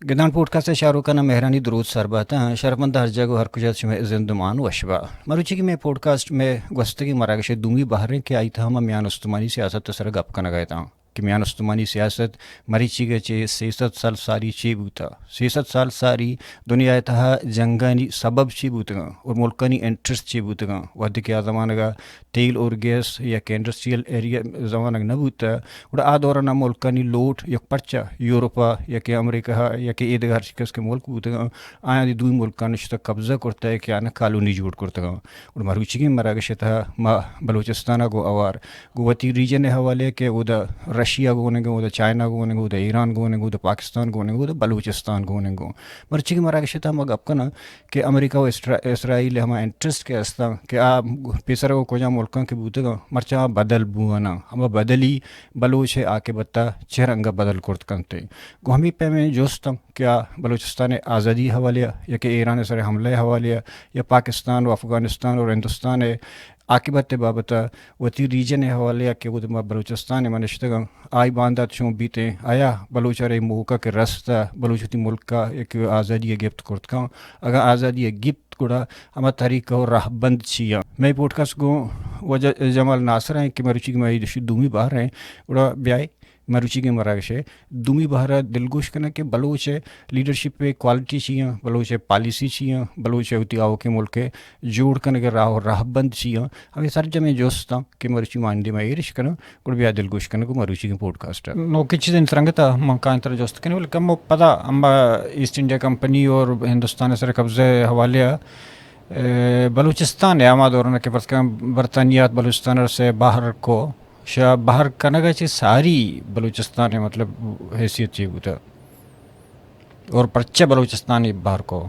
گدان پوڈکاسٹ ءِ چاروکاں مہرانی دروت سر بات اَنت۔ شرفمند ہر جاگہ و ہر کجا شمئے زندمان وش با۔ مروچی کہ مئے پوڈکاسٹ مئے گوستگیں مراگش ءِ دومی بہر اِنت کہ آئی تہا ما میان استمانی سیاست ءِ سرا گپ کنگ ءَ اتاں کہ میان استمانی سیاست مریچیگ ءَ چہ سیصد سال ساری چے بوتا، سیصد سال ساری دنیا ءِ تہا جنگانی سبب چے بوتگاں اور ملکانی انٹرسٹ چے بوتگاں۔ وہدے کہ آ زمانگ ءَ تیل اور گیس یا کہ انڈسٹریل ایریا زمانگ نہ بوتا، گڑا آ دوران ءَ ملکانی لوٹ یک پرچا یورپ ءَ یا کہ امریکہ ءَ یا کہ اے دگہ ہر چکس کہ ملک بوتگاں، آیاں دی دوئی ملکاں نشتہ قبضہ کرتا ہے کہ آناں کالونی جوڑ کرتگاں۔ گڑا مروچیگیں مراگش ءِ تہا ما بلوچستان ءَ گوں اوار گوں وتی ریجن ءِ حوالے ءَ کہ اودا رشیا گون اِنت، اودا چائنا گون اِنت، اودا ایران گون اِنت، اودا پاکستان گون اِنت، اودا بلوچستان گون اِنت۔ گوں مرچیگیں مراگش ءِ تہا ما گپ کناں کہ امریکہ و اسرا-، اسرائیل ءِ ہما انٹرسٹ کہ استاں کہ آ پیسر ءَ کجام ملکاں کہ بوتگاں، مرچاں آ بدل بواناں، ہما بدلی بلوچ ءِ عاقبت ءَ چہ رنگ ءَ بدل کرت کنت۔ گوں ہمے پیمیں جست اَنت کہ آ بلوچستان ءِ آزادی ءِ حوالے ءَ یا کہ ایران ءِ سر ءَ حملہ ءِ حوالے ءَ یا پاکستان و افغانستان اور ہندوستان ءِ عاقبت ءِ بابت ءَ وتی ریجن ءِ حوالے ءَ کہ گوں ما بلوچستان ءَ ما نشتگاں، آئی باندات چون بیت ایں؟ آیا بلوچ ءَ را اے موقع کہ رست ءَ بلوچ وتی ملک ءَ یک آزادی ءَ گپت کرت کن؟ اگاں آزادی ءَ گپت گڑا ہما طریقہ و راہبند چی اَنت؟ مئے پوڈکاسٹ گوں واجہ جمال ناصر اِنت کہ مروچی کہ مئے دومی بہر اِنت، گڑا بیائے مروچیگیں مراگش ءِ دومی بہر ءَ دلگوش کناں کہ بلوچ ءِ لیڈرشپ ءِ کوالٹی چی اَنت، بلوچ ءِ پالیسی چی اَنت، بلوچ ءِ وتی آؤکیں ملک ءِ جوڑ کنگ ءِ راہ و راہبند چی اَنت۔ ہمے سرجمیں جست اَنت کہ مروچی ما اندیم ءَ ایرش کناں، گڑا بیا دلگوش کناں گوں مروچیگیں پوڈکاسٹ ءَ۔ نوکیں چیزانی سرنگت ءَ من کائیں ترا جست کنیں، بلے کمو پدا ہم ایسٹ انڈیا کمپنی اور ہندوستان ءِ سر ءَ قبضہ ءِ حوالے ءَ، اے، بلوچستان ءِ ہما دوران ءَ کہ فرض کن برطانیہ ات بلوچستان ءَ را سے بہر کو، شہ بہر کنگ ءَ چہ ساری بلوچستان ءِ مطلب حیثیت چی بوتہ اور پرچہ بلوچستان ءَ بہر کو؟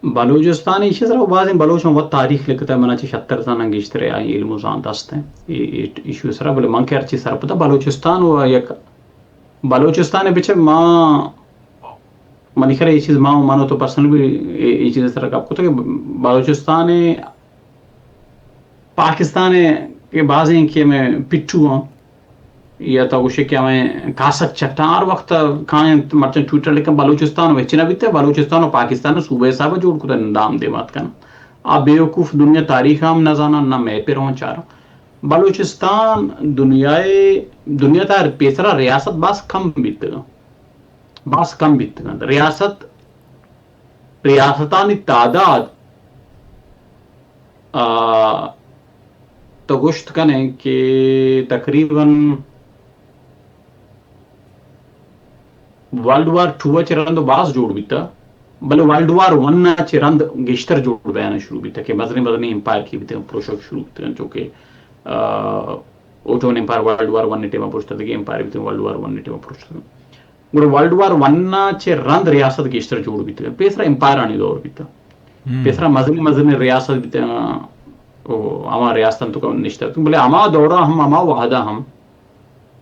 بلوچستان ءِ ایشی سرا بازیں بلوچاں وت تاریخ لکھتہ، منا چہ شتر زاناں گیشتر آئی علم و زانت است اِنت اے، اے ایشی سرا، بلے من کہ ہرچی سرپداں بلوچستان و یک بلوچستان ءَ بچہ ما منی خیال ءَ اے چیز ما، من و تو پرسنل بھی اے، اے چیز ءِ سرا گپ کتگ کہ بلوچستان ءَ پاکستان ءَ کہ بازیں کہ ہمے پٹو آں یا تو گوشے کہ ہمے کاسک چٹاں ہر وقت کائیں مرچاں ٹویٹر لکھاں بلوچستان و ہچ نہ بیتہ، بلوچستان و پاکستان ءَ صوبہ حساب ءَ جوڑ کتہ، نام دیمات کن۔ آ بیوقوف دنیا تاریخ ءَ ہم نہ زاناں، نہ میپ ءَ رواں چاراں۔ بلوچستان دنیا ءَ، دنیا تہا پیسرا ریاست باز کم بیتگاں۔ باز کم بیتگ اَنت۔ ریاست، ریاستانی تعداد، آ، تو گوشت کن ئے کہ تقریباً ورلڈ وار ٹو ءَ چہ رند باز جوڑ بیتہ، بلے ورلڈ وار ون ءَ چہ رند گیشتر جوڑ بیان شروع بیتہ کہ مزنیں مزنیں امپائر کی بیتہ، پروشگ شروع بیتہ، چونکہ، آ، Ottoman umpire world war one ءِ ٹائم ءَ پروشتہ، دگہ امپائر بیتہ ورلڈ وار ون ءِ ٹائم ءَ پروشتہ۔ گڑا ورلڈ وار ون ءَ چہ رند ریاست گیشتر جوڑ بیتگ۔ پیسرا امپائرانی دور بیتگ۔ ہم۔ پیسرا مزنیں مزنیں ریاست بیتگ، او ہما ریاستاں توکا نشتگ۔ بلے ہما دورا ہم، ہما وہدا ہم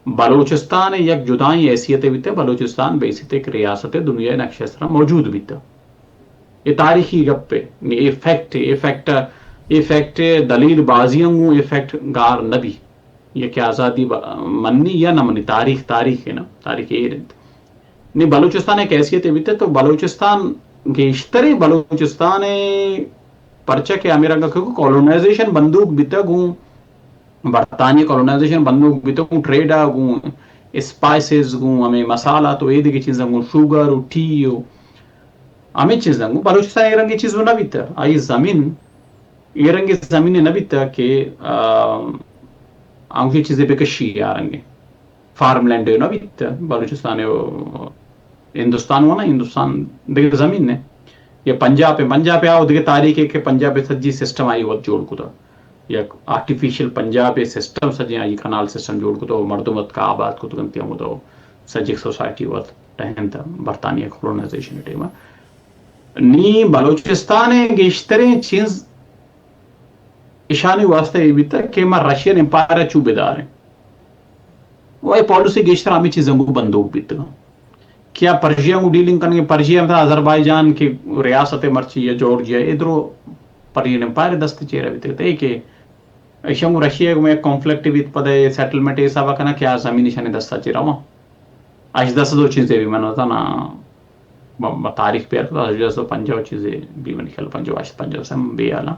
بلوچستان ءِ یک جدائیں حیثیتے بیتگ۔ بلوچستان بحیثیت یک ریاست دنیا ءِ نقشہ سرا موجود بیتگ۔ اے تاریخی گپے، a fact, a fact, a fact دلیل بازی ہم گوں اے فیکٹ گار نہ بی۔ یا کہ آزادی ب-، منی یا نہ منی، تاریخ، تاریخ ہے نا، تاریخ ایر انت۔ نی بلوچستان یک حیثیتے بیتہ تو بلوچستان، گیشتریں بلوچستان ءَ پرچہ کہ ہمے رنگ کہ کولونائزیشن بندوک بیتہ گوں، برطانیہ کولونائزیشن بندوک بیتہ گوں ٹریڈ ءَ، گوں اسپائسز، گوں ہمے مسالہ تو اے دگہ چیزاں، گوں شوگر و ٹی و ہمے چیزاں، گوں بلوچستان اے رنگی چیز نہ بیتہ۔ آئی زمین اے رنگی زمین نہ بیتہ کہ، آ، انگوشی چیزے بکشی آ رنگے۔ فارم لینڈ نہ بیت بلوچستان و ہندوستان و نہ ہندوستان دگہ زمین نے۔ یا پنجاب ہے، پنجاب ہے آو دگہ تاریخ ہے کہ پنجاب ہے سجی سسٹم آئی وت جوڑ کتا۔ یک آرٹیفیشل پنجاب ہے سسٹم سجی آئی کنال سسٹم جوڑ کتا و مردم وت کا آباد کتا کنتی ہم تو سجی سوسائٹی وت ٹہن تا برطانیہ کولونائزیشن ٹائم۔ نی بلوچستان ہے گیشتریں چیز اشانی واسطہ یہ بیتا کہ ما رشین امپائر چو بداریں۔ و اے پالیسی گیشتر ہمے چیزاں گوں بندوک بیتگ۔ کیا پرشیا گوں ڈیلنگ کنگے، پرشیا مثلا آذربائیجان کہ ریاست مرچی یا جارجیا، اے درو پرشین امپائر دست چیرا بیتگ۔ تے کہ ایشاں گوں رشیا گوں یک کانفلکٹ بیت، پدا اے سیٹلمنٹ اے حسابا کناں کہ آ زمین ایشانی دستا چہ رواں۔ ہژدہ سد و چیزے بی، من وتا نا ب-، ب-، تاریخ پیر کتا، ہژدہ سد و پنجاہ و چیزے بی، منی خیال پنجاہ و ہشت، پنجاہ و سے، من بے حالاں۔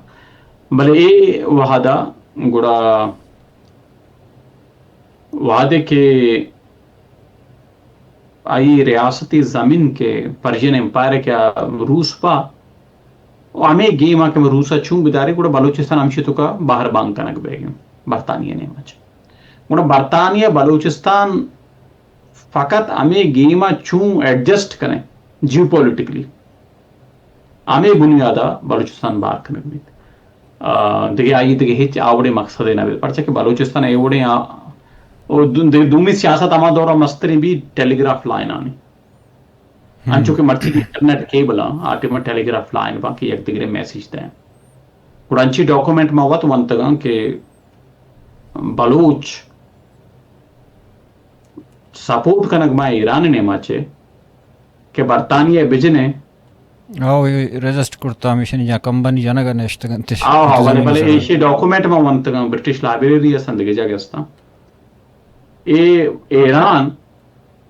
بلے اے وہدا گڑا وہدے کہ آئی ریاستی زمین کہ پرشین امپائر کہ روس پا، و ہمے گیم آ کہ روس ء چون بدارے، گڑا بلوچستان ہمشی توکا بہر بانگ کنگ بیگ انت برطانیہ نیمچ۔ گڑا برطانیہ بلوچستان فقط ہمے گیم ء چون ایڈجسٹ کنے جیو پولیٹیکلی، ہمے بنیاد ء بلوچستان بہر کنگ بیت۔ آ، دگہ آئی دگہ ہچ آ وڑیں مقصدے نہ بیت، پرچا کہ بلوچستان اے وڑیں آ، او دو-، دو-، دومی سیاست ہما دور ء مستریں بی ٹیلی گراف لائن آنی۔ انچو کہ مرچی انٹرنیٹ کیبل آ، آ ٹائم ء ٹیلی گراف لائن باں کہ یک دگرے میسج دیں۔ گڑا انچی ڈاکومنٹ ما وت ونتگاں کہ بلوچ سپورٹ کنگ ما ایران نیما چے کہ برطانیہ بجنے۔ آو، اے رجسٹ کرتا ہمیشن یا کمبنی جنگ نشتگن تش۔ آو، آو، بلے، بلے، ایشی ڈاکومنٹ ما ونتگاں، برٹش لائبریری استن، دگہ جگہ استاں۔ اے ایران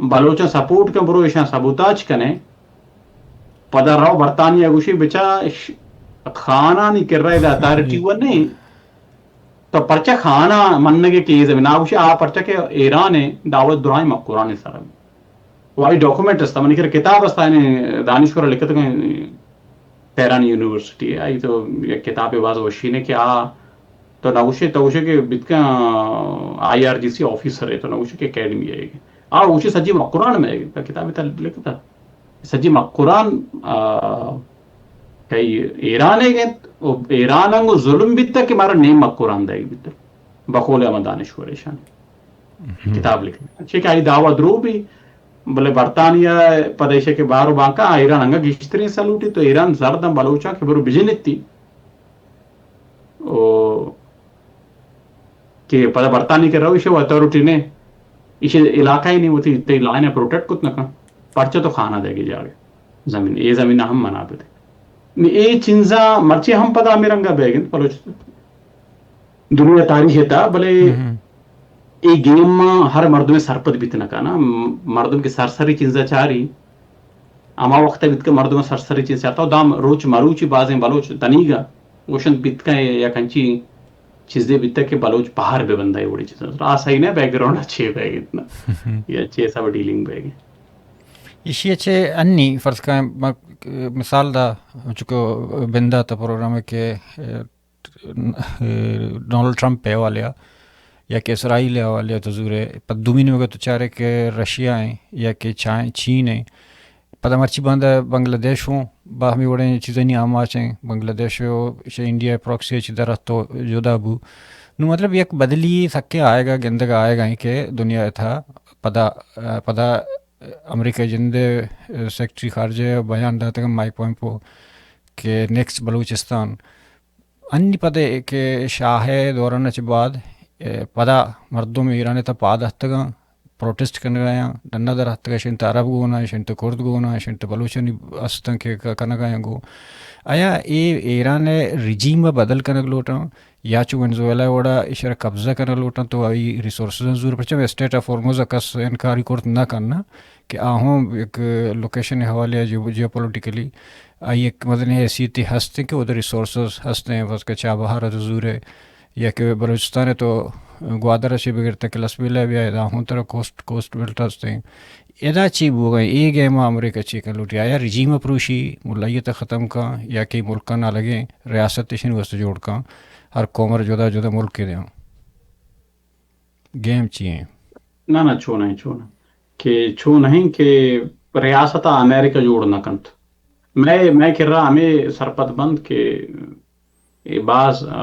بلوچاں سپورٹ کن، برو ایشاں سبوتاج کنے، پدا رو برطانیہ گوشی بچا ش-، خانانی کرا ادا اتھارٹی و نہیں، تو پرچہ خانہ منگے کہ یہ زمین آ گوشی آ پرچہ کہ ایران ہے، دعوت درائیں مکران سر۔ و آئی ڈاکومنٹ استا، منی کر کتاب استا، یعنی دانشور لکھت گئے تہران یونیورسٹی ہے، آئی تو یک کتاب باز وشی نے کہ آ تو نہ گوشے، تو گوشے کہ بتکا آئی آر جی سی آفیسر ہے، تو نہ گوشے کہ اکیڈمی ہے۔ آ گوشے سجی مکران میں ہے، کتاب تا لکھتا۔ سجی مکران، آ، کئی ایران ہے گئے، او ایران انگو ظلم بیتا کہ مارا نیم مکران دے بیتا۔ بقول احمد دانشور ایشان کتاب لکھتا۔ چے کہ آئی دعوی درو بھی، بلے برطانیہ پدیشے کہ بارو بانکا ایران انگا گشترین سلوٹی تو ایران زردن بلوچاں کہ برو بجنتی۔ او کہ پدا برطانیہ کہ روش و اتھارٹی نے، ایشی علاقہ ہی نہیں ہوتی، تی لائن پروٹیکٹ کت نہ کن۔ پرچہ تو خانہ دے گی جاگے۔ زمین، اے زمین ہم منا بدے۔ نی اے چیزاں مرچی ہم پدا ہمیں رنگا بیگن بلوچ دنیا تاریخ تا، بلے اے گیم ما ہر مردم سرپد بیت نہ کنا۔ م-، مردم کہ سرسری چیزا چاری، ہما وقت بیت کہ مردم سرسری چیز چارتا، و دام روچ مروچی بازیں بلوچ دنیگا گوشنت بیت کہ یک انچی چیزے بیت کہ بلوچ پہر بہ بندہ وڑی چیز۔ آ صحیح نہ بیک گراؤنڈ چے بیگ اتنا یا چے سب ڈیلنگ بیگ۔ ایشی چے انی فرض کن ما مثال دا، چونکہ بندہ تا پروگرام کہ ڈونلڈ ٹرمپ ء حوالے ء یا کہ اسرائیل ء حوالے ء تو زورے، پد دومی نیمگ ء تو چارے کہ رشیا ء یا کہ چائ-، چین ء، پدا مرچی باندا بنگلہ دیش ہوں باہمی وڑیں چیزانی آماچ ہیں، بنگلہ دیش و چہ انڈیا پراکسی چی در تو جدا بو۔ نو مطلب یک بدلی سکے آئے گا، گندگ آئے گا کہ دنیا تھا پدا، پدا امریکہ جند سیکرٹری خارجہ بیان داتگ مائک پومپو کہ نیکسٹ بلوچستان انی پد ء کہ شاہ ء دوران ء چہ بعد، ء، پدا مردم ایران ء تہ پاد اتکگاں، پروٹسٹ کنگ ء آیاں، ڈن ء در اتکگ، اشنت عرب گون ء، اشنت کرد گون ء، اشنت بلوچانی استاں کہ ک-، کنگ ء آیاں گوں۔ آیا اے ایران ء رجیم ء بدل کنگ لوٹاں یا چو ونزویلا ء وڑا ایشرا قبضہ کنگ لوٹاں تو آئی ریسورسز زور، پرچہ اسٹیٹ آف ہرمز ء کس انکاری کرت نہ کناں کہ آ ہم یک لوکیشن ء حوالے ء جیو-، جیوپولیٹیکلی آئی یک مزنیں حیثیتے ہست انت کہ اودا ریسورسز ہست انت، بس کہ چابہار ء تو زور ء یا کہ بلوچستان ء تو گوادر ء چہ بگر تک لسبیلہ ء بیا ادا ہوں ترا کوسٹ، کوسٹ بیلٹ ہست انت۔ ادا چی بوگ ء اے گیم ء امریکہ چی کن لوٹی؟ آیا رجیم ء پروشی، ملائیت ء ختم کن یا کہ ملکاں الگیں ریاست اشانی واسطہ جوڑ کن، ہر قوم ء جدا جدا ملک ء دیاں؟ گیم چی انت؟ نہ، نہ، چو نہ انت، چو نہ انت۔ کہ چو نہ انت کہ ریاست ء امریکہ جوڑ نہ کنت۔ مئے، مئے کرا ہمے سرپد بنت کہ اے باز، آ،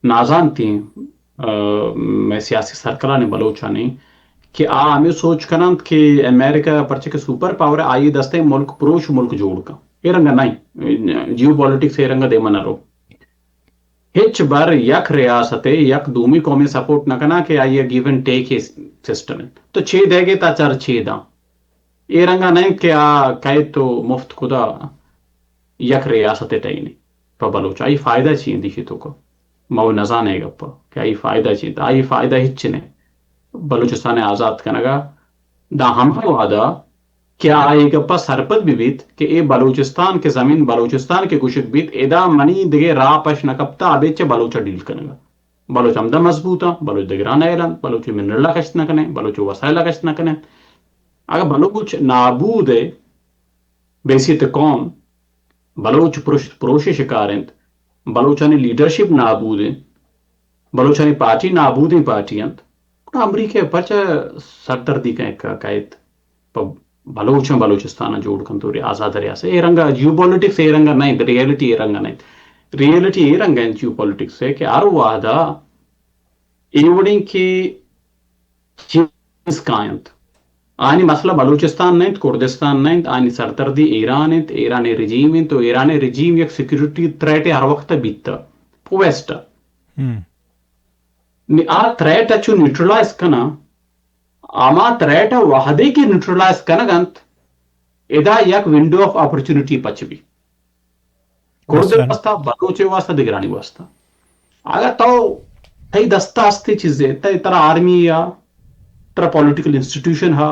نازانتی، آ، مئے سیاسی سرکلانی بلوچانی کہ آ ہمے سوچ کننت کہ امریکہ پرچہ کہ سپر پاور ء، آئی دست ء ملک پروش ملک جوڑ کن۔ اے رنگ نہ انت۔ جیو پالیٹکس اے رنگ دیما نہ رو۔ ہچ بر یک ریاست ء یک دومی قومے سپورٹ نہ کناں کہ آئی ء گیو اینڈ ٹیک ء سسٹم انت۔ تو چے دئیگ ء تا چر چے داں۔ اے رنگا نہ انت کہ آ کئیت و مفت کدا یک ریاست ء ٹہینی پہ بلوچ۔ آئی فائدہ چی انت ایشی توکا؟ ما و نزانیں گپ ء کہ آئی فائدہ چی انت۔ آئی فائدہ ہچ نہ۔ بلوچستان ء آزاد کنگا داں ہما وہدا کہ آ اے گپا سرپد بہ بیت کہ اے بلوچستان کہ زمین بلوچستان کہ گوشگ بیت، ادا منی دگہ راہ پش نہ کپتہ ابید چہ بلوچا ڈیل کنگا۔ بلوچ ہمدا مضبوط آں، بلوچ دگراں نئیل انت، بلوچ منرلا کشت نہ کنیں، بلوچ وسائلا کشت نہ کنیں۔ اگہ بلوچ نابود ء، بحیثیت قوم بلوچ پرشت پروش شکار انت، بلوچانی لیڈرشپ نابود انت، بلوچانی پارٹی نابودیں پارٹی انت، گڑا امریکہ پرچا سردردی کئیت؟ پہ بلوچاں بلوچستان جوڑ کنت و آزاد ریاست۔ اے رنگا جیو پالیٹکس اے رنگا نہ انت، ریئلٹی اے رنگا نہ انت۔ ریئلٹی اے رنگا انت جیو پالیٹکس ء کہ ہر وہدا اے وڑیں کہ چیز کاینت۔ آنی مسئلہ بلوچستان نہ انت، کردستان نہ انت، آنی سردردی ایران انت، ایران رجیم انت، تو ایران رجیم یک سیکورٹی تھریٹ ہر وقت بیتا پہ ویسٹ۔ ہم۔ نی آ تھریٹ چو نیوٹرلائز کنا، ہما تھریٹ وہدے کہ نیوٹرلائز کنگ انت، ادا یک ونڈو آف اپرچونٹی پچ بی۔ کرد مثلاً؟ واسطہ، بلوچ واسطہ، دگرانی واسطہ۔ اگر تو تئی دستا ہستے چیزے، تئی ترا آرمی یا ترا پولیٹیکل انسٹیٹیوشن ہا،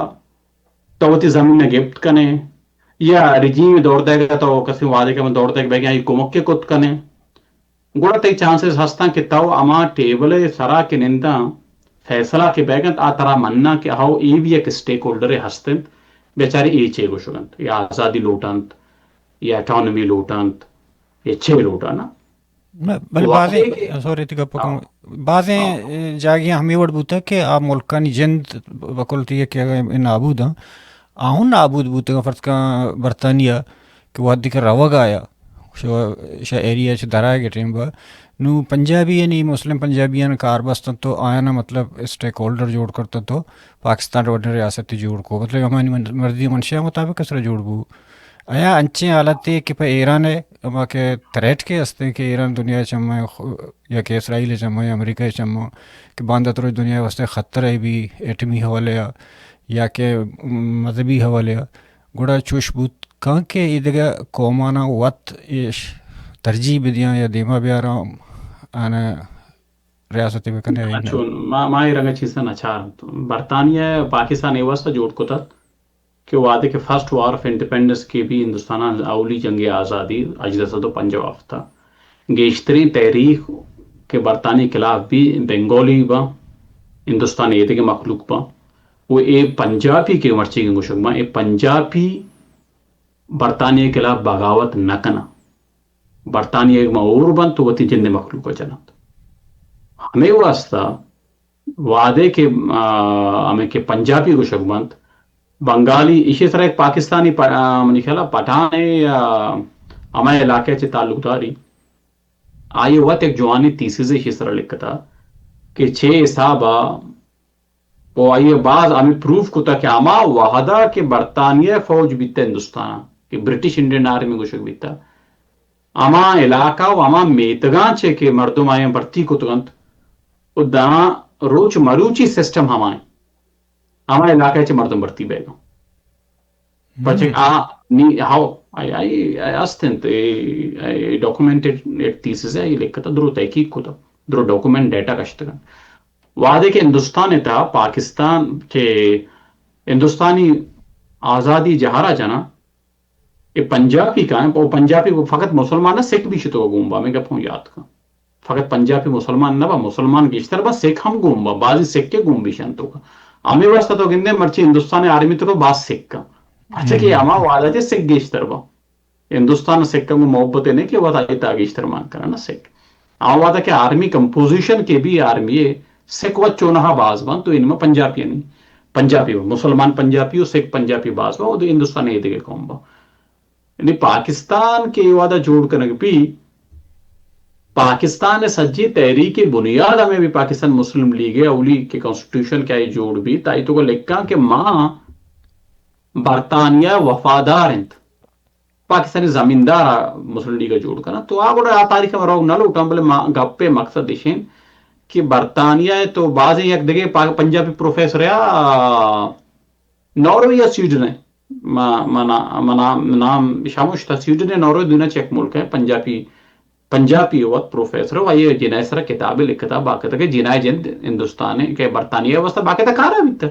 تو وتی زمین گپت کنے یا رجیم دور دے گا، تو کسی وعدے کا دور دے گا، یہ کمک کے کت کنے۔ گڑا تئی چانسز ہستاں کہ تو ہما ٹیبل ء سرا کہ ننداں فیصلہ کہ بیگ انت، آ ترا مناں کہ ہو اے بھی یک اسٹیک ہولڈر ہست انت، بیچارے اے چے گوشگ انت، یا آزادی لوٹ انت، یا اٹانومی لوٹ انت، یا چے لوٹ انت۔ نہ، بلے واقعی بازیں، کہ سوری، تئی گپ کم، بازیں جاگہاں ہمے وڑ بوتگ کہ آ ملکانی جند بکل تئی کہ اگاں نابود آں، آہوں نابود بوتگ، فرض کن برطانیہ کہ وہدے کہ روگ آیا، شہ، شہ ایریا چہ درآیگ ء ٹیم با، نوں پنجابی یعنی مسلم پنجابیان کار بست انت تو آیانا مطلب اسٹیک ہولڈر جوڑ کرت انت تو پاکستان ء وڈیں ریاستے جوڑ کو، مطلب ہمانی من-، مرضی منشا مطابق اسرا جوڑ بو۔ آیا انچیں حالتے کہ پہ ایران ء ہما کہ تھریٹ کہ ہستیں کہ ایران دنیا ء چمے خو-، یا کہ اسرائیل ء چمے یا امریکہ ء چمے کہ باندات روچ دنیا ء واسطے خطرے بی ایٹمی حوالے ء یا کہ مذہبی حوالے ء، گڑا چوش بوت کن کہ اے دگہ قوماناں وت ایش ترجیح بدیاں یا دیما بیاراں، آناں ریاستے بکنے یا نہ؟ چون ما، ما اے رنگا چیزاں نچار انت۔ برطانیہ پاکستان اے واسطہ جوڑ کتگ کہ وہدے کہ فرسٹ وار آف انڈیپینڈنس کہ بی، ہندوستان اولی جنگ آزادی ہژدہ سد و پنجاہ و ہفت ء، گیشتریں تحریک کہ برطانیہ خلاف بی بنگالی باں، ہندوستان ایدگہ مخلوق باں، و اے پنجابی کہ مرچی گوشگ باں، اے پنجابی برطانیہ خلاف بغاوت نہ کناں۔ برطانیہ ما اور بنت تو وتی جند مخلوق ء جننت۔ ہمے واسطہ وہدے کہ، آ، ہمے کہ پنجابی گوشگ بنت، بنگالی، ایشی سرا یک پاکستانی پ-، آ، منی خیال ء پٹھان ء یا ہمے علاقہ چہ تعلق داری، آئی وت یک جوانی تھیسز ایشی سرا لکھتا کہ چے حساب ء و آئی ء باز ہمے پروف کتا کہ ہما وہدا کہ برطانیہ فوج بیتا ہندوستان ء، کہ برٹش انڈین آرمی گوشگ بیتا، ہما علاقہ و ہما میتگاں چہ کہ مردم آیاں بھرتی کتگ انت و داں روچ مروچی سسٹم ہما انت، ہما علاقہ چہ مردم بھرتی بیگاں۔ پرچہ آ نی ہاؤ، آئی، آئی، آئی است انت، اے، اے ڈاکومنٹڈ ایک تھیسز ہے، آئی لکھتا، درو تحقیق کتا، درو ڈاکومنٹ ڈیٹا کشتگن۔ وہدے کہ ہندوستان ء تہا پاکستان کہ ہندوستانی آزادی جہارا جناں، اے پنجابی کائیں، او پنجابی فقط مسلمان نہ، سکھ بھی شتو گوم با، ہمیں گپ ہوں یاد کن۔ فقط پنجابی مسلمان نہ با، مسلمان گیشتر با، سکھ ہم گوم با، بعضی سکھ کے گوم بھی شنتو کا۔ ہمیں واسطہ تو گندے مرچی ہندوستان آرمی تو باز سکھ کا۔ اچھا کہ ہما وعدہ جے سکھ گیشتر با۔ ہندوستان سکھ کو محبت نہیں کہ وعدہ ایتا گیشتر مان کرنا سکھ۔ آ وعدہ کہ آرمی کمپوزیشن کے بھی آرمی ہے، سکھ و چونہا باز بان تو ان میں پنجابی نہیں۔ پنجابی ہو، مسلمان پنجابی ہو، سکھ پنجابی باز با، وہ ہندوستان یہ دیگه قوم با۔ یعنی پاکستان کہ اے وہدا جوڑ کنگ بی، پاکستان ء سجی تحریک بنیاد ہمیں بھی پاکستان مسلم لیگ ء اولی کہ کانسٹیٹیوشن کہ آئی جوڑ بی، تائی تو لکھاں کہ ما برطانیہ وفادار انت، پاکستانی زمیندار ء مسلم لیگ ء جوڑ کناں۔ تو آ گڑا آ تاریخ ء روگ نہ لوٹاں، بلے ما گپ ء مقصد اش انت کہ برطانیہ ء تو بازیں یک دگہ پا-، پنجابی پروفیسر ء ناروے یا سویڈن ء، ما، ما نا-، ما نام، نام شاموش تھا، سویڈن ء ناروے دونا چہ یک ملک ء پنجابی، پنجابی وت پروفیسر و آئی جناح سر کتاب لکھتا، باقاعدہ کہ جناح جند ہندوستان ء کہ برطانیہ واسطہ باقاعدہ کارا بیتا۔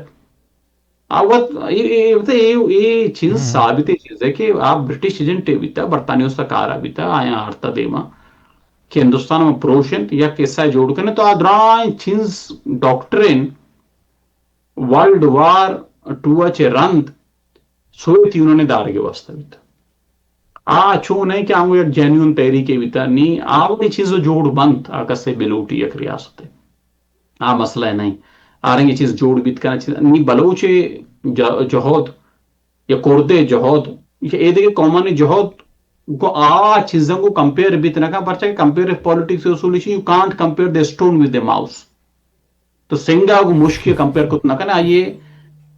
آ وت اے، اے، اے، اے، اے چیز ثابت چیز ہے کہ آ برٹش ایجنٹ بیتا، برطانیہ استا کارا بیتا، آیا ہرتا دیما کہ ہندوستان میں پروش انت، یک حصہ جوڑ کنے تو آ درائیں چیز ڈاکٹرین ورلڈ وار ٹو چے رند سوویت یونین دارگے واسطہ بیتا۔ آ چون ہے کہ آنگو یک جینیون تحریکے بیتا، نی آ وڑی چیز جوڑ بنت، آ کسے بلوٹی یک ریاستے۔ آ مسئلہ نہیں۔ آ رنگی چیز جوڑ بیت کنا چیز، نی بلوچ ج-، جہد یا کردے جہد یا اے دیگہ قومانی جہد گو آ چیزاں گو کمپیئر بیت نہ کن، پرچہ کہ کمپیئر پالیٹکس اصول چی، you can't compare the stone with the mouse۔ تو سنگا گو مشکی کمپیئر کت نہ کن، آئیے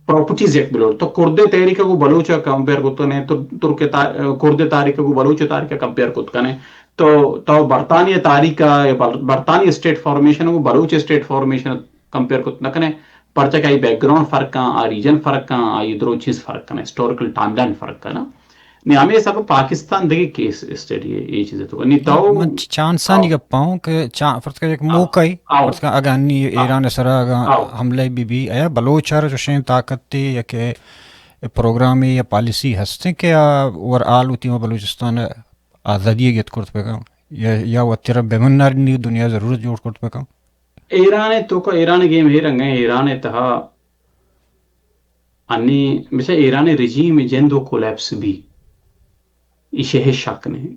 پراپرٹیز یک بلوٹ۔ تو کردے تحریک گو بلوچ کمپیئر کت کنے، تو ترک تا-، کردے تاریخ گو بلوچ تاریخ کمپیئر کت کنے۔ تو، تو برطانیہ تاریخ، بر-، برطانیہ اسٹیٹ فارمیشن گو بلوچ اسٹیٹ فارمیشن کمپیئر کت نہ کنے، پرچہ کہ آئی بیک گراؤنڈ فرق آں، آ ریجن فرق آں، آئی درو چیز فرق آں، ہسٹوریکل ٹائم لائن فرق آں۔ نی ہمیں سب پاکستان دگہ کیس اسٹڈی ہے، یہ چیز تو۔ نی تو من چ-، چانسانی گپا ہوں کہ چا-، فرض کر ایک موقع ہی، فرض کر اگاں نی ایران سرا اگاں حملہ بی بی، ایا بلوچ ہر چوشیں طاقت تے یا کہ پروگرام یا پالیسی ہستیں کہ آ اوور آل ہوتی وہ بلوچستان آزادی گت کرت پہ کم یا، یا وتی را بہ من نہ نی دنیا ضرورت جوڑ کرت پہ کم۔ ایران ء توکا، ایران ء گیم اے رنگ ء، ایران ء تہا انی مثل ایران ء رجیم ء جند و کولیپس بی، ایشی ء ہچ شک نہیں۔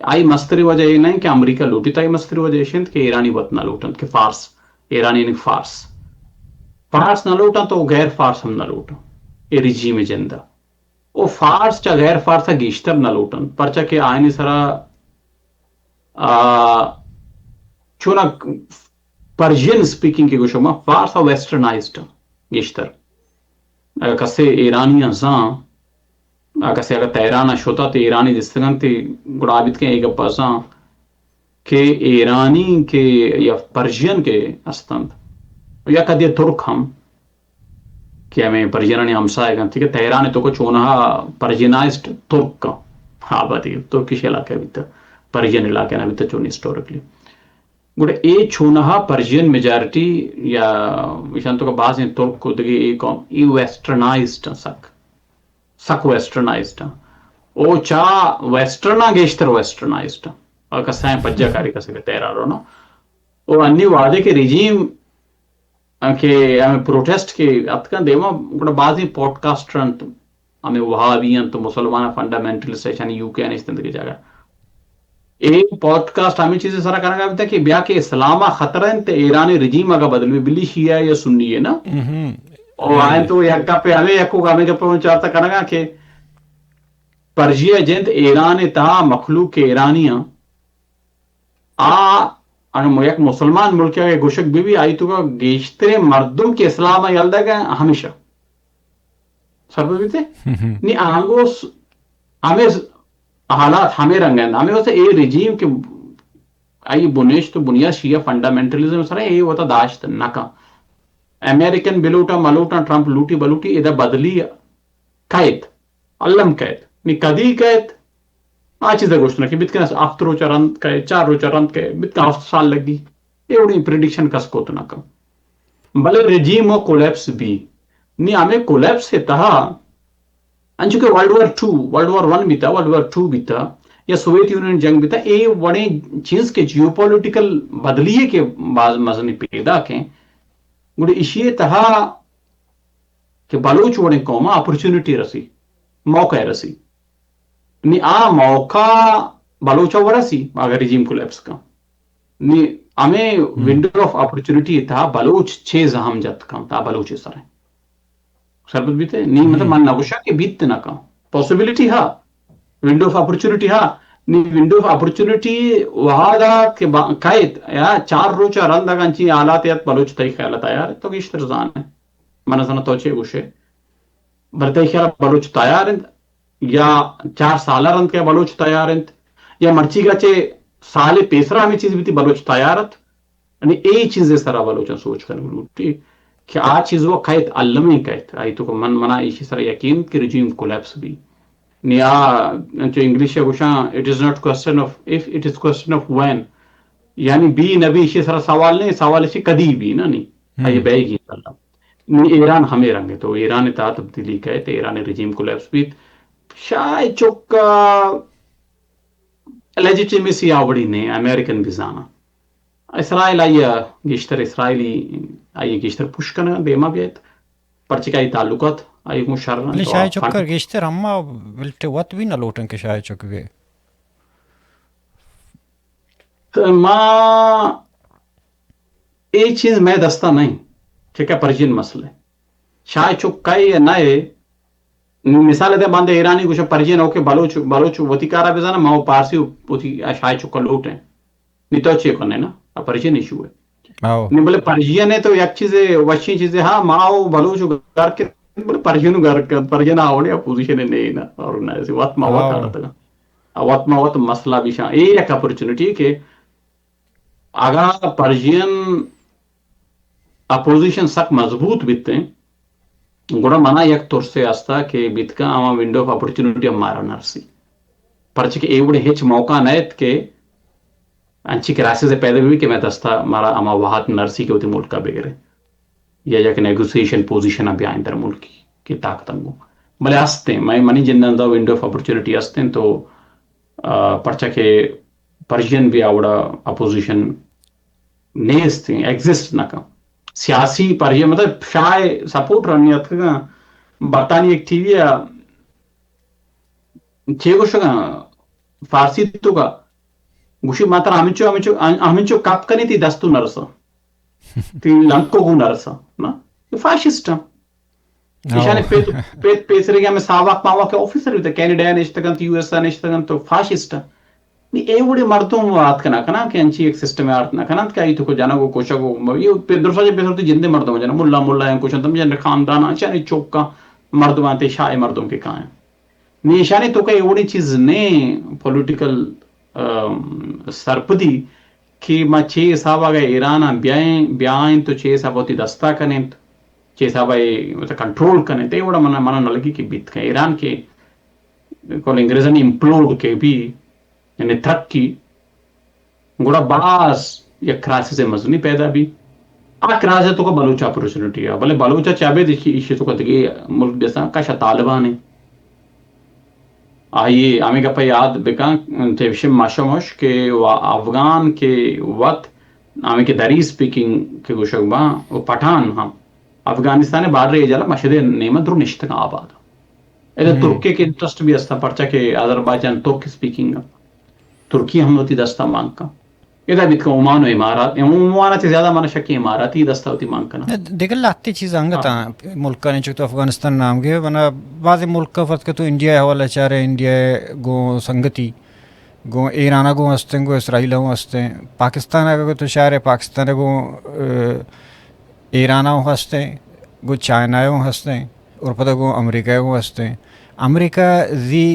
آئی مستری وجہ اے نہیں کہ امریکہ لوٹیت، آئی مستری وجہ ایش انت کہ ایرانی وت نہ لوٹنت کہ فارس، ایرانی یعنی فارس، فارس نہ لوٹنت تو غیر فارس ہم نہ لوٹنت اے رجیم ء جند ء۔ او فارس چہ غیر فارس ء گیشتر نہ لوٹنت، پرچا کہ آیانی سرا، آ، چونا پرشین اسپیکنگ کہ گوشو ما، فارس ء ویسٹرنائزڈ گیشتر۔ اگر کسے ایرانی ء زان، اگر کسے اگر تہران ء شتا تے ایرانی دستگان تے گڑا بیت کہ اے گپ ء زان کہ ایرانی کہ یا پرشین کہ استنت یا کدی ترک ہم کہ ہمیں پرشینانی ہمسائگ انت کہ تہران ء توکا چونہا پرشینائزڈ ترک آبادی، ترکش علاقہ بیتا، پرشین علاقہ نہ بیتا چون ہسٹوریکلی۔ گڑا اے چونہا پرشین میجارٹی یا ایشان توکا بازیں ترک و دگہ اے قوم، اے ویسٹرنائزڈ سک، سک ویسٹرنائزڈ۔ او چا ویسٹرن گیشتر ویسٹرنائزڈ۔ اور کسائیں پجا کاری کسے کہ تہران رونا۔ او انی وعدے کہ رجیم کہ ہمیں پروٹیسٹ کہ اتکن دیما، گڑا بازیں پوڈکاسٹر انت، ہمیں وہابی انت، مسلمان فنڈامنٹلسٹ ایشانی یو کے نشتن دگہ جگہ۔ اے پوڈکاسٹ ہمیں چیز سرا کرنگا بیتا کہ بیا کہ اسلام خطرہ انت، ایران رجیم اگا بدل بی، بلی شیعہ یا سنی ہے نا۔ او آئیں تو یک گپ ہمیں یکو ہمیں گپ چارتا کرنگا کہ پرشیا جند ایران تہا مخلوق ایرانی آ، اگر یک مسلمان ملک ء گوشگ بہ بی، آئی توکا گیشتریں مردم کہ اسلام ء یل دگ ء ہمیشہ سرپد بیتے۔ نی آنگو س-، ہمیں س-، حالات ہمیں رنگ ہیں، ہمیں واسطے اے رجیم کہ آئی بنیشت و بنیاد شیعہ فنڈامنٹلزم سر اے وتا داشت نہ کن۔ امریکن بلوٹا ملوٹا، ٹرمپ لوٹی بلوٹی، ادا بدلی کئیت، الم کئیت، نی کدی کئیت، آ چیزا گوشت نہ کہ بیت کنت ہفت روچ رند کئیت، چار روچ رند کئیت، بیت کنت ہفت سال لگی، اے وڑیں پریڈکشن کس کت نہ کن۔ بلے رجیم و کولیپس بی، نی ہمیں کولیپس ء تہا، انچو کہ world war two, world war one بیتا، ورلڈ وار ٹو بیتا، یا سوویت یونین جنگ بیتا، اے وڑیں چیز کہ جیو پولیٹیکل بدلی ہے کہ باز مزنی پیدا کیں، گڑا اشی ء تہا کہ بلوچ وڑیں قوم ء اپرچونٹی رسی، موقع رسی۔ نی آ موقع بلوچ ء رسی، اگر رجیم کولیپس کن۔ نی ہمیں ونڈو آف اپرچونٹی تھا، بلوچ چیز ہم جت کن، تا بلوچ سر سرپد بیتے۔ نی مطلب من نگوشا کہ بیت نہ کن، پاسبلٹی ہا، ونڈو آف اپرچونٹی ہا۔ نی ونڈو آف اپرچونٹی وہادا کہ با-، کئیت یا چار روچ رند اگاں چی حالات یت، بلوچ تئی خیال تیار تو گیشتر زانے۔ من زاناں تو چے گوشے، بلے تئی خیال بلوچ تیار انت یا چار سال رند کہ بلوچ تیار انت یا مرچی گا چے سال پیسرا ہمیں چیز بیتی بلوچ تیار ات؟ یعنی اے چیز سرا بلوچاں سوچ کن لوٹی کہ آ چیز وہ کئیت، المی کئیت، آئی تو من منا ایشی سرا یقین کہ رجیم کولیپس بی۔ نی آ انچو انگلش گوشاں، it is not question of if, it is question of when۔ یعنی بی نہ بی ایشی سرا سوال نہیں، سوال ایشی کدی بی نا نی۔ آئی بیگی اللہ۔ نی ایران ہمے رنگ ء، تو ایران ء تہا تبدیلی کئیت، ایران ء رجیم کولیپس بیت۔ شاہ چک ء لیجیٹیمیسی آ وڑی نے، امریکن بزاناں۔ اسرائیل آئی ء گیشتر، اسرائیلی آئی ء گیشتر پوش کنگ ء دیما بیت، پرچہ کہ آئی تعلقات آئی گوں شر انت بلے و شاہ آ چکر فنڈ۔ گیشتر ہما بلٹ وت بھی نہ لوٹن کہ شاہ چک گئے۔ تو ما اے چیز مئے دستا نہیں کہ کیا پرشین مسئلہ ہے۔ شاہ چک کئے یا نہ ہے، مثال دے باندے ایرانی گوشن پرشین ہو کہ بلوچ، بلوچ وتی کارا بزانا، ما و پارسی وتی شاہ چکا لوٹیں۔ نی تو چے کنے نا؟ آ پرشین ایشو ہے۔ آؤ۔ نی بلے پرشین ہے تو یک چیزے، وشیں چیزے، ہاں، ما و بلوچ گھر کے، بلے پرشین گھر کے، پرشین آوڑے اپوزیشن ہے نہیں نا، اور نہ ایسی وقت ما وقت آؤ۔ آڑا تگا۔ آ وت ما وت مسئلہ بشاں۔ اے یک اپورچونٹی کہ اگاں پرشین اپوزیشن سک مضبوط بیتیں، گڑا منا یک ترسے ہستا کہ بیتکاں ہما ونڈو آف اپورچونٹی ہم مارا نرسی۔ پرچہ کہ اے وڑیں ہچ موقع نہ ات کہ انچی کرائسس پیدا بی کہ مئے دستا مارا ہما وہد نرسی کہ وتی ملکا بگریں۔ یا یک نیگوسیشن پوزیشن ء بیائیں در ملکی کہ طاقت انگو۔ بلے ہستیں، میں منی جند اندا ونڈو آف اپورچونٹی ہستیں تو، آ، پرچہ کہ پرشین بھی آوڑا اپوزیشن نیست، ایگزسٹ نہ کن۔ سیاسی پرشین، مطلب، شاہ سپورٹ رنی اتکگاں، برطانیہ ایک ٹی وی ء چے گوشگاں، فارسی تو کا گوشی، ما ترا ہمینچو، ہمینچو، ہمینچو کپ کنی تی دستو نرسا، تی لنکو گو نرسا، نا؟ یہ فاشسٹ ہیں۔ ایشانی پیت، پیت پیسرگی ہمیں ساواک ماواک آفیسر بیتا، کینیڈا نشتگن، یو ایس اے نشتگن، تو فاشسٹ ہیں۔ نی اے وڑے مردم وات کنا کنا کہ انچی ایک سسٹم آرت نہ کننت کہ آئی تو کو جنگ و کوشگ و م-، یہ پہ درسا جے پیسر تو جندے مردم جنا، ملا ملا ہیں، کچھ انتم جن خاندان، ایشانی چوکا مردم آتے، شاہ مردم کے کائیں۔ نی ایشانی تو کہ اے وڑی چیز نے پولیٹیکل، ام، سرپدی کہ ما چے حساب اگہ ایران بیائیں، بیائیں تو چے حساب وتی دستا کنیں، چے حساب اے مطلب کنٹرول کنیں، تے وڑا منا، منا نہ لگی کہ بیت کن۔ ایران کے کل انگریزانی امپلوڈ کے بھی، یعنی ترقی، گڑا باز یک کرائسس مزنی پیدا بی۔ آ کرائسس تو کو بلوچ اپورچونٹی ہے، بلے بلوچ چابے دیشی ایشی تو کو دگے ملک دیسا کشا طالبان ہے۔ آئی ہمیں گپا یاد بکن، تیوشی ماشموش کہ و افغان کے وت ہمیں کہ دری سپیکنگ کے گوشگ با، و پٹھان ہم افغانستان بارڈر اے جالا مشہد نیمہ درو نشتگ آباد۔ ادا ہم۔ ترکی کے انٹرسٹ بھی ہستا، پرچا کہ آذربائیجان ترک سپیکنگ ہے۔ ترکی ہم وتی دستا مانگ کن۔ ادا بیت کہ عمان و امارات، عمان چہ زیادہ من شکی اماراتی دستا وتی مانگ کنا۔ دگہ لہتے چیز انگت ہاں۔ ملکانی چک تو افغانستان نام گے، بنا بعض ملک کا فرض کہ تو انڈیا حوالہ چارے، انڈیا گو سنگتی، گو ایران گو ہستیں، گو اسرائیل گو ہستیں، پاکستان اگر تو چارے، پاکستان گو، اے، ایران ہوں ہستیں، گوں چائنا ہوں ہستیں، اور پدا گوں امریکہ ہوں ہستیں۔ امریکہ زی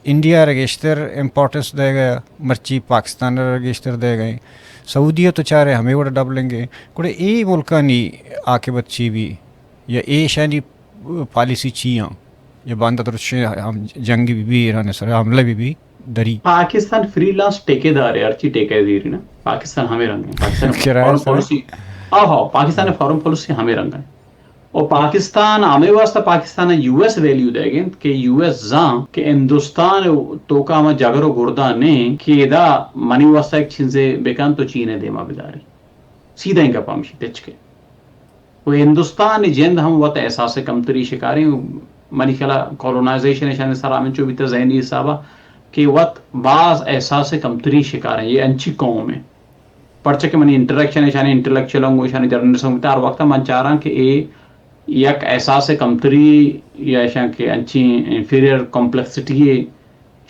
انڈیا را گیشتر امپورٹنس دے گا، مرچی پاکستان را گیشتر دے گئے۔ سعودیہ تو چارے ہمیں وڑ ڈبلنگ ہے۔ گڑے اے ملکانی عاقبت چی بھی؟ یا ایشانی پالیسی چی ہیں؟ یا باندہ درچے ہم جنگی بھی، بھی ایران سر حملہ بھی، بھی دری۔ پاکستان فری لانس ٹھیکیدار ہے، ہرچی ٹھیکہ دیری نا۔ پاکستان ہمیں رنگ ہے۔ پاکستان کرایہ فارن سر۔ پالیسی، آہو، پاکستان فارن پالیسی ہمیں رنگ ہے۔ اور پاکستان ہمیں واسطہ پاکستان یو ایس ویلیو دے گئے کہ یو ایس زان کہ ہندوستان تو کا ہم جگر و گردہ نہیں کہ ادا منی واسطہ ایک چیزے بکن تو چین دیما بداری۔ سیدھا ہی گپا ہمشی تچکے۔ و ہندوستان جند ہم وت احساس کمتری شکاریں۔ منی خیالا کولونائزیشن اشانی سرا ہمینچو بیتا ذہنی حسابا کہ وت باز احساس کمتری شکاریں۔ یہ انچی قوم ہے۔ پرچہ کہ منی انٹریکشن اشانی انٹلیکچوئل ہوں، اشانی جرنلسٹ ہوں، ہر وقت من چاراں کہ اے یک احساس کمتری یا اشاں کہ انچی انفیریئر کمپلیکسٹی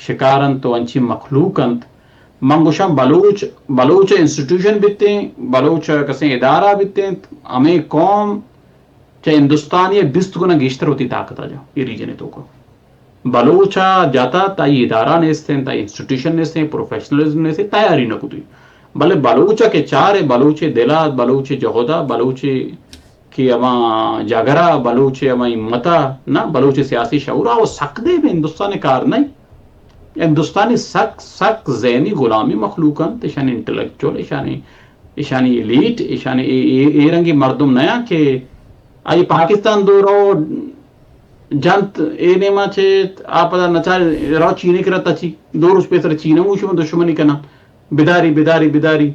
شکار انت و انچیں مخلوق انت۔ من گوشاں بلوچ، بلوچ انسٹیٹیوشن بیتیں، بلوچ کسیں ادارہ بیتیں، ہمیں قوم چہ ہندوستانی بیست گنا گیشتر وتی طاقت آ جا یہ ریجن توکا۔ بلوچ ء جتا تائی ادارہ نیستیں، تائی انسٹیٹیوشن نیستیں، پروفیشنلزم نیستیں، تیاری نہ کتی۔ بلے بلوچ ء کہ چار بلوچ دلا، بلوچ جہدا، بلوچ کہ ہما جاگرا، بلوچ ہما ہمتا، نہ، بلوچ سیاسی شعورا و سک دے بے ہندوستان کار نہیں۔ ہندوستانی سک، سک ذہنی غلامی مخلوق انت، اشانی انٹلیکچوئل، اشانی، اشانی ایلیٹ، اشانی اے، اے، اے رنگی مردم نیا کہ آئی پاکستان دو رو جنت، اے نیما چے آ پدا نچار رو چینے کرا تچی، دو روچ پیسر چینے موشی من دشمنی کنا، بداری، بداری، بداری۔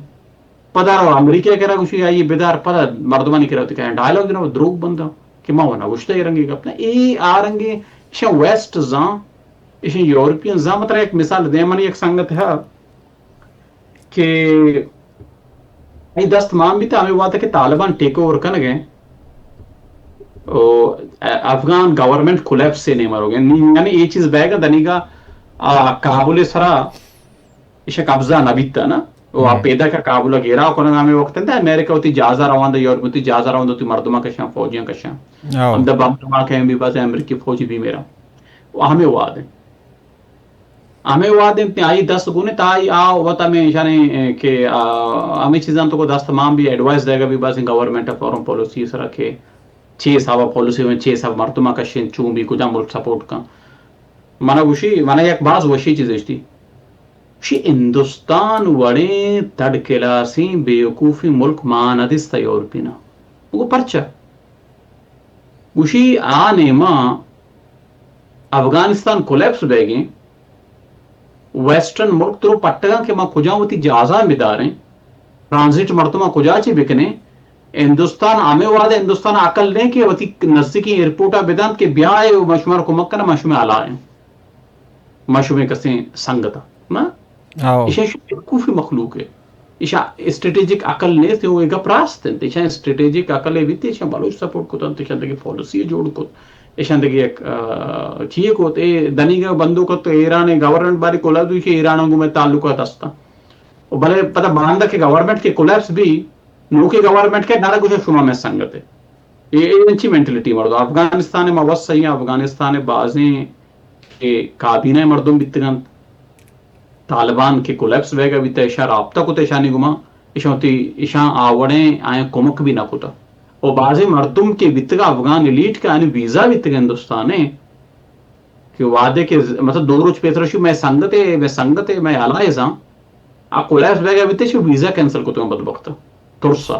پدا رو امریکہ کرا گوشی آئی بدار، پدا مردمانی کرا وتی کہیں ڈائلاگ جنو دروگ بندہ کہ ما ونا گوشتا اے رنگی گپ نہ، اے آ رنگی شاں ویسٹ زاں، ایشی یورپین زاں۔ مطلب ایک مثال دے، من ایک سنگت ہے کہ اے دست مان بیتا ہمیں وقت کہ طالبان ٹیک اوور کنگے، او افغان گورنمنٹ کولیپس سے نہیں مروگے۔ یعنی اے چیز بیگا دنیگا، آ، کابل سرا ایشا قبضہ نہ بیتا نا۔ او آ پیدا کا کابل گیرا کنگا ہمیں وقت انت امریکہ وتی جہازا روان دا، یورپ وتی جہازا روان دا، وتی مردماں کشاں، فوجیاں کشاں۔ ہم دا بم دھماکہ ہم بھی بس امریکی فوجی بھی میرا۔ وہ ہمیں وعد ہیں۔ ہمیں وعد انت آئی دست گونے تا آئی آ وت ہمیں شانے کہ، آ، ہمیں چیزاں تو کو دست مان بھی ایڈوائس دے گا بھی بس گورنمنٹ فارم پالیسی سرا کہ چے حساب پالیسی میں چے حساب مردماں کشیں چون بھی کجا ملک سپورٹ کن۔ منا گوشی، منا یک باز وشی چیز اشتی۔ شی ہندوستان وڑیں تھرڈ کلاسیں بیوقوفیں ملک ما نہ دیستا یورپی نا۔ بگو پرچا؟ گوشی آ نیما افغانستان کولیپس بیگیں، ویسٹرن ملک درو پٹگاں کہ ما کجا وتی جہازاں بداریں، ٹرانزٹ مردماں کجا چی بکنیں، ہندوستان ہمیں وعدہ ہندوستان عقل نہیں کہ وتی نزدیکی ایئرپورٹ بدنت کہ بیائے و ما شمار کمک کنا، ما شمار ہلائیں۔ ما شمے کسیں سنگت ء، نا؟ آؤ۔ ایشاں شو بیوقوفیں مخلوق ہے۔ ایشاں اسٹریٹجک عقل نیست، وہ گپ راست انت۔ ایشاں اسٹریٹجک عقل ہے بیتے، ایشاں بلوچ سپورٹ کت انت، ایشاں دگہ پالیسی جوڑ کت، ایشاں دگہ یک، آ، چیئے کت، اے دنیگا بندوق کت، ایران گورنمنٹ باری کولا دوشی ایران گو میں تعلقات ہستاں۔ و بلے پتہ باندا کہ گورنمنٹ کے کولیپس بھی، نوکے گورنمنٹ کے نارا گوشے شما میں سنگت ہے۔ اے، اے انچی مینٹلٹی مردم۔ افغانستان ما وس سہی، افغانستان بازیں کہ کابینہ مردم بیتگنت، طالبان کہ کولیپس بیگا بیتا، ایشاں رابطہ کت ایشانی گما، ایشاں وتی، ایشاں آوڑیں آیاں کمک بھی نہ کتا۔ و بازیں مردم کہ بیتگا افغان ایلیٹ کہ آنی ویزا بیتگ ہندوستانے، کہ وعدے کہ ز-، مطلب دو روچ پیسر شو میں سنگتے، میں سنگتے، میں الائزاں، آ کولیپس بیگا بیتے شو ویزا کینسل کتگاں بدبخت۔ ترسا۔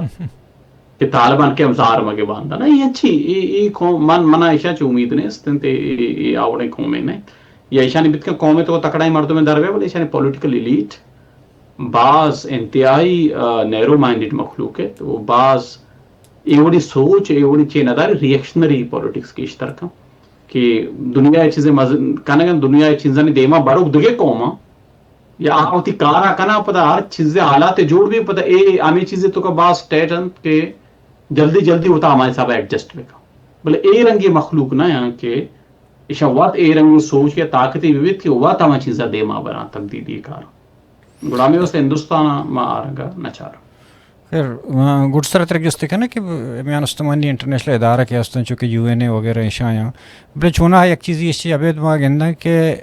کہ طالبان کے ہم زار مگے باندا۔ نا، یہ اچھی، یہ، یہ قوم، من، منا ایشاں چو امید نہیں است، انت یہ، یہ آوڑیں قومیں نہیں۔ یا ایشانی بیت کہ قومیں تو تکڑا ہی مردم در بے، بلے ایشانی پولیٹیکل ایلیٹ باز انتہائی، آ، نیرو مائنڈڈ مخلوق ہے، تو باز اے وڑی سوچ، اے وڑی چے نداری، ریئیکشنری پولیٹکس کی اشترکاں کہ دنیا چیزیں مز-، کنگا، دنیا چیزانی دیما بروک دگے قوماں، یا آ وتی کارا کنا، پدا ہر چیزے حالات جوڑ بی، پدا اے ہمیں چیزے تو کا باز ٹیٹ انت کہ جلدی جلدی وتا ہمارے حساب ایڈجسٹ بکا۔ بلے اے رنگی مخلوق نہ یاں کہ ایشاں وت اے رنگی سوچ یا طاقتے ببیت کہ وت ہمیں چیزا دیما براں تبدیلی کار۔ گڑا ہمیں واسطے ہندوستان ما آرنگا نچار۔ خیر، آ، گڈ سر ترک جستے کنا کہ میان استمانی انٹرنیشنل ادارہ کے ہستن، چونکہ یو این اے وغیرہ ایشاں، بلے چونا یک چیزی ایشی ابید ما گنداں کہ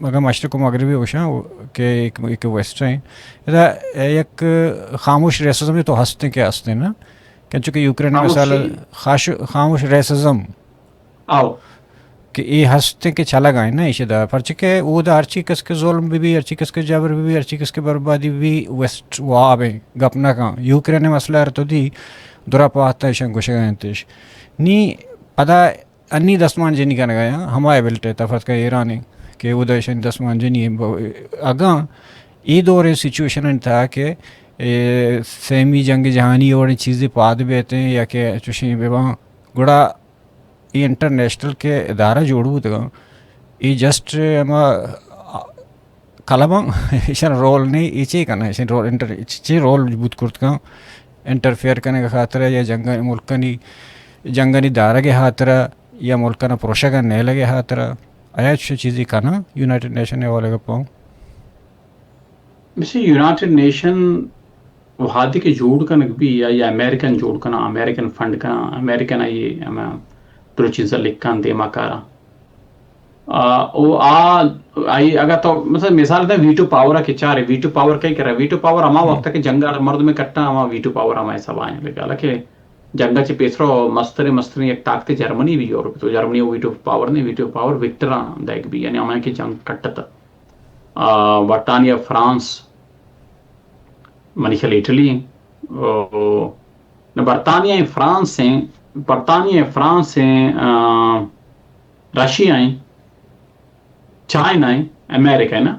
اگر مشرق و مغربی گوشاں کہ ایک، ایک ویسٹ ہیں، ادا یک خاموش ریسزم تو ہستیں کہ ہستیں نا، کہ چونکہ یوکرین مثال خاموشی۔ خاش-، خاموش ریسزم۔ آؤ۔ کہ اے ہستیں کہ چلگ آئیں نا ایشی دا، پرچہ کہ او دا ہرچی کس کے ظلم بی بی، ہرچی کس کے جبر بی بی، ہرچی کس کے بربادی بی بی، ویسٹ واب ہیں، گپ نہ کن۔ یوکرین مسئلہ ہر تو دی، درا پاتا ایشاں گوشگ آئیں تیش۔ نی پدا انی دستمان جنی کنگا یا ہما ایبلٹے تفرت کا ایرانی کہ او دا ایشانی دستمان جنی ہیں۔ ب-، اگاں ای دور سچویشن تھا کہ اے سیمی جنگ جہانی اور چیزیں پاد بیتے ہیں یا کہ چوشیں بباں، گڑا اے انٹرنیشنل کہ ادارہ جوڑ بوتگاں، اے جسٹ ہما کلمہ ایشان رول نہیں، اے چے کناں، ایشان رول انٹر-، چے رول بوت کرتگاں، انٹرفیئر کنگ خاطر یا جنگ ملکانی، جنگانی دارگ خاطر یا ملکانا پروشگ نیلگ خاطر، آیا چھ چیزی کناں یونائیٹڈ نیشن والے گپاں؟ مثل یونائیٹڈ نیشن وہدے کہ جوڑ کنگ بی یا، یا امریکن جوڑ کنا، امریکن فنڈ کنا، امریکن آئی ہما درو چیزا لکھاں دیما کاراں۔ آ، او آ، آئی اگا تو مثلا مثال دے ویٹو پاور کہ چارے، ویٹو پاور کئی کرا، ویٹو پاور ہما وقت کہ جنگ مردم کٹا ہما ویٹو پاور ہما حساب آئیں لگا، حالانکہ جنگ چہ پیسرو مستریں، مستریں یک طاقت جرمنی بی یورپ تو، جرمنی ویٹو پاور نہیں، ویٹو پاور وکٹراں دیگ بی، یعنی ہما کہ جنگ کٹتا۔ آ، برطانیہ، فرانس، منی خیال اٹلی ہیں، او، نہ برطانیہ ہیں، فرانس ہیں، برطانیہ، فرانس ہیں، رشیا ہیں، چائنا ہیں، امریکہ ہے نا،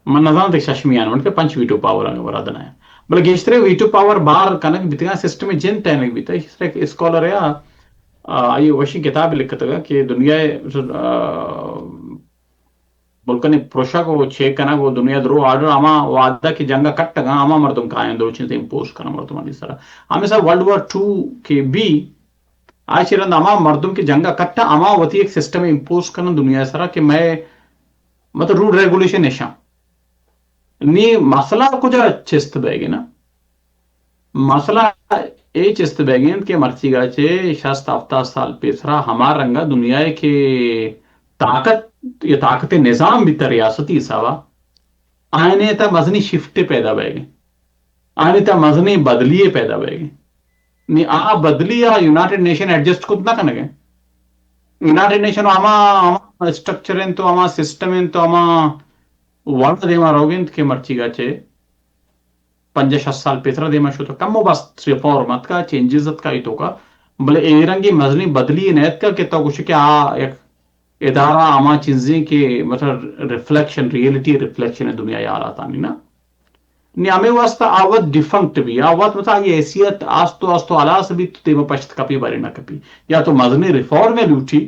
من نزاناں تک ششمی آن کہ پنچ ویٹو پاور آگے ورا دنا ہے۔ بلے گیشترے ویٹو پاور بار کنگ بیتگا، سسٹم جن تینگ بیتا۔ گیشترے اسکالر یا آئی وشی کتاب لکھتگا کہ دنیا ملکانی پروشگ و چیک کنگ و دنیا درو آرڈر، ہما وعدہ کہ جنگا کٹگا، ہما مردم کائیں درو چیز امپوز کنن مردمانی سرا۔ ہمیں سا ورلڈ وار ٹو کہ بی، آئی چی رند ہما مردم کہ جنگا کٹا، ہما وتی ایک سسٹم امپوز کنن دنیا سرا کہ میں مطلب رول ریگولیشن نشان۔ نی مسئلہ کجا چست بیگے نا؟ مسئلہ اے چست بیگے انت کہ مرچیگا چے شست ہفتاد سال پیسرا ہما رنگا دنیا کہ طاقت یا طاقت نظام بیتا ریاستی حسابا، آئینے تا مزنی شفٹ پیدا بیگے، آئینے تا مزنی بدلی پیدا بیگے۔ نی آ بدلی آ یونائیٹڈ نیشن ایڈجسٹ کت نہ کنگے۔ یونائیٹڈ نیشن ہما، ہما اسٹرکچر انت تو ہما سسٹم انت تو ہما وڑ دیما روگ انت کہ مرچیگا چے پنجاہ شست سال پیسرا دیما شتو، کم و بست ریفارم اتکا، چینجز اتکا ای توکا، بلے اے رنگی مزنی بدلی نہ اتکا کہ تو گوشے کہ آ یک ادارہ ہما چیزیں کہ مطلب ریفلیکشن، ریئلٹی ریفلیکشن ہے دنیا حالاتانی نا۔ نی ہمیں واسطہ آ وت ڈیفنکٹ بھی، آ وت مطلب آئی حیثیت آستو آستو ہلاس بھی تو دیما پشت کپی بارے نہ کپی۔ یا تو مزنی ریفارم لوٹی،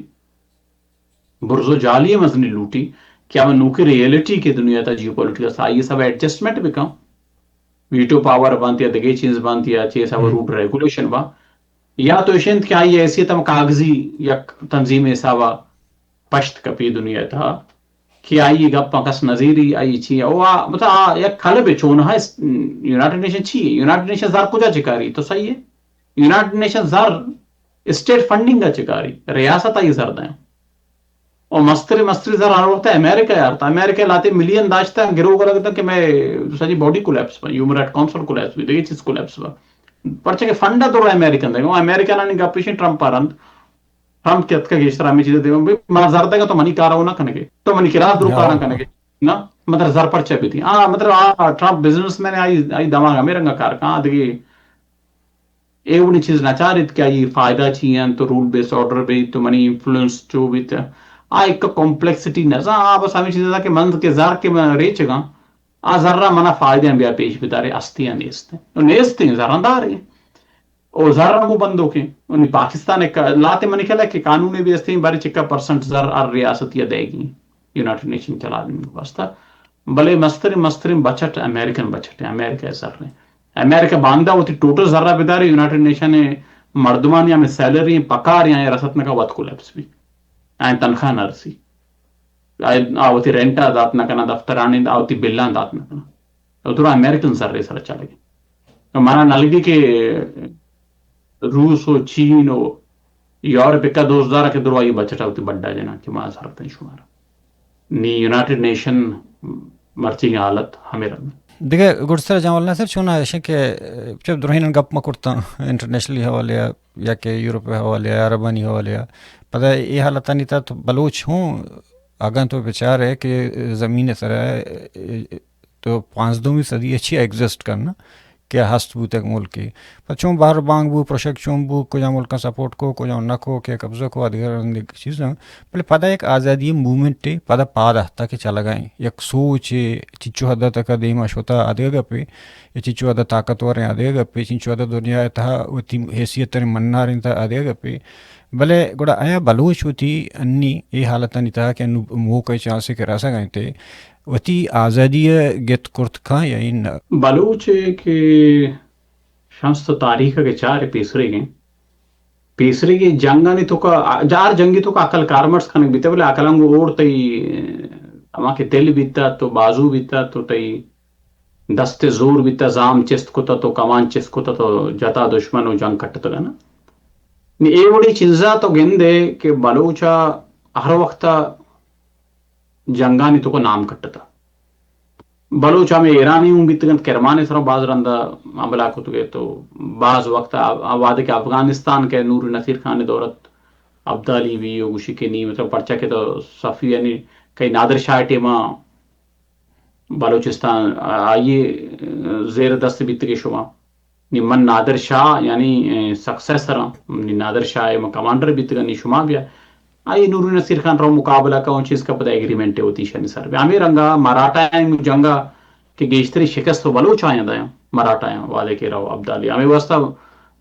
برزو جالی مزنی لوٹی کہ ہمیں نوکی ریئلٹی کے دنیا تا جیو پولیٹیکل آئی سب ایڈجسٹمنٹ بکن، ویٹو پاور بنت یا دگے چیز بنت یا چیز ہمیں روٹ ریگولیشن با، یا تو اشنت کہ آئی حیثیت ہم کاغذی یک تنظیم حسابا پشت کپی دنیا تا کہ آئی گپ کس نظیری آئی چی او آ، مطلب آ یک کلب چون ہے۔ یونائیٹڈ نیشن چی ہے؟ یونائیٹڈ نیشن زر کجا چکاری؟ تو صحیح ہے، یونائیٹڈ نیشن زر اسٹیٹ فنڈنگ چکاری، ریاست آئی زر دیں۔ او مستری مستری زر ہر وقت امریکہ یار تا، امریکہ لاتے ملین داشتا، گرو کو لگتا کہ میں سجی باڈی کولیپس پا، ہیومن رائٹ کونسل کولیپس بھی، دیگه چیز کولیپس پا۔ پرچہ کہ فنڈا دور امریکن دے، امریکہ نانی گپشن ٹرمپ پارند، ٹرمپ کت کا گیشتر ہمیں چیزیں دے، بھئی ما زر دے گا تو منی کارا نہ کنگے، تو منی کلاس درو کارا کنگے نا، مطلب زر پرچہ بھی تھی۔ ہاں، مطلب آ ٹرمپ بزنس مین آئی، آئی دماغ ہمیں رنگا کار کہاں دیگه اے وڑیں چیز نہ چاریت کہ آئی فائدہ چی انت، تو رول بیس آرڈر بیت، تو منی انفلوئنس چو بیت۔ آ ایک کمپلیکسٹی نہ زان، آ بس ہمیں چیز کہ من کہ زر کہ من ریچگاں، آ زر منا فائدہ بیا پیش بدارے، استی یا نیست۔ تو نیست ہیں، زراں دارے۔ او زر گو بندوکیں۔ انی پاکستان ایک لاتے منی کلا کہ قانون بھی استی، بارے چکا پرسنٹ زر ہر ریاست یا دے گی یونائیٹڈ نیشن چلا دیں واسطہ۔ بلے مستریں، مستریں بچٹ امریکن بچٹ ہیں، امریکہ زر ہیں۔ امریکہ باندا وتی ٹوٹل زرہ بدارے، یونائیٹڈ نیشن مردمانی ہمیں سیلری پکار یا رسط نکا وت کولیپس بھی۔ آئیں تنخواہ نہ رسی۔ آئیں، آ وتی رینٹ دات نہ کنا، دفترانی آ وتی بلاں دات نہ کنا۔ او تو امریکن زرے سر چلگے۔ تو منا نلگی کہ روس و چین و یورپ کا دوست دارا کہ دروائی بچٹا وتی بڈا جنا کہ ما زر دیں شمارا۔ نی یونائیٹڈ نیشن مرچی حالت ہمیں رنگ۔ دگہ گڈسر جمال ناصر چون ایشیں کہ چپ درہین گپ ما کرتا انٹرنیشنلی حوالے یا کہ یورپ حوالے یا عربانی حوالے، پدا اے حالتانی تحت بلوچ ہوں اگاں تو بچار ہے کہ زمین سر تو پانزدہمی صدی اچھی ایگزسٹ کرنا کہ ہست بوتگ ملکے۔ پہ چون بہر بانگ بو، پروشک چون بو، کجا ملکاں سپورٹ کو، کجا نہ کو، کہ قبضہ کو، ادگر رندے چیزاں۔ بلے پدا ایک آزادی موومنٹ پدا پاد آتا کہ چلگائیں۔ یک سوچ چنچو حد تک دیما شتا ادگر گپے، یا چنچو حد طاقتور ہیں ادگر گپے، چنچو حد دنیا تہا وتی حیثیت تر منار انت ادگر گپے۔ بلے گڑا آیا بلوچ وتی انی اے حالتانی تہا کہ انو موقع چانسے کہ رسگ انت، وتی آزادی ء گت کرت کاں یا اناں؟ بلوچ ء کہ شمس تو تاریخ ء کہ چار پیسریگیں، پیسریگیں جنگانی توکا، جار جنگی توکا عقل کارمرز کنگ بیتہ، بلے عقل انگو اوڑ تئی ہما کہ دل بیتہ تو بازو بیتہ تو تئی دست زور بیتہ، زام چست کتہ تو کمان چست کتہ تو جتا دشمن و جنگ کٹتگ نا۔ نی اے وڑی چیزا تو گندے کہ بلوچا ہر وقتا جنگانی توکا نام کٹتا۔ بلوچ ہمیں ایرانی ہوں بیتگنت، کرمانے سرا باز رندا حملہ کتگے تو باز وقت آ-، آ وہدے کہ افغانستان کے نور نصیر خان دورت ابدالی وی و گوشی کہ نی مطلب پرچا کہ تو صفی یعنی کئی نادر شاہ ٹیما بلوچستان آ-، آئی زیر دست بیتگے شما۔ نی من نادر شاہ یعنی سکسیسر ہاں، نی نادر شاہ ءِ من کمانڈر بیتگاں، نی شما بیا۔ آئی نوری نصیر خان رو مقابلہ کا، اون چیز کا پدا ایگریمنٹ ہے ہوتی شانی سر۔ ہمیں رنگا مراٹھا ہیں جنگا کہ گیشتری شکست تو بلوچ آیاں دایاں، مراٹھا ہیں وعدے کے رو عبدالی۔ ہمیں واسطہ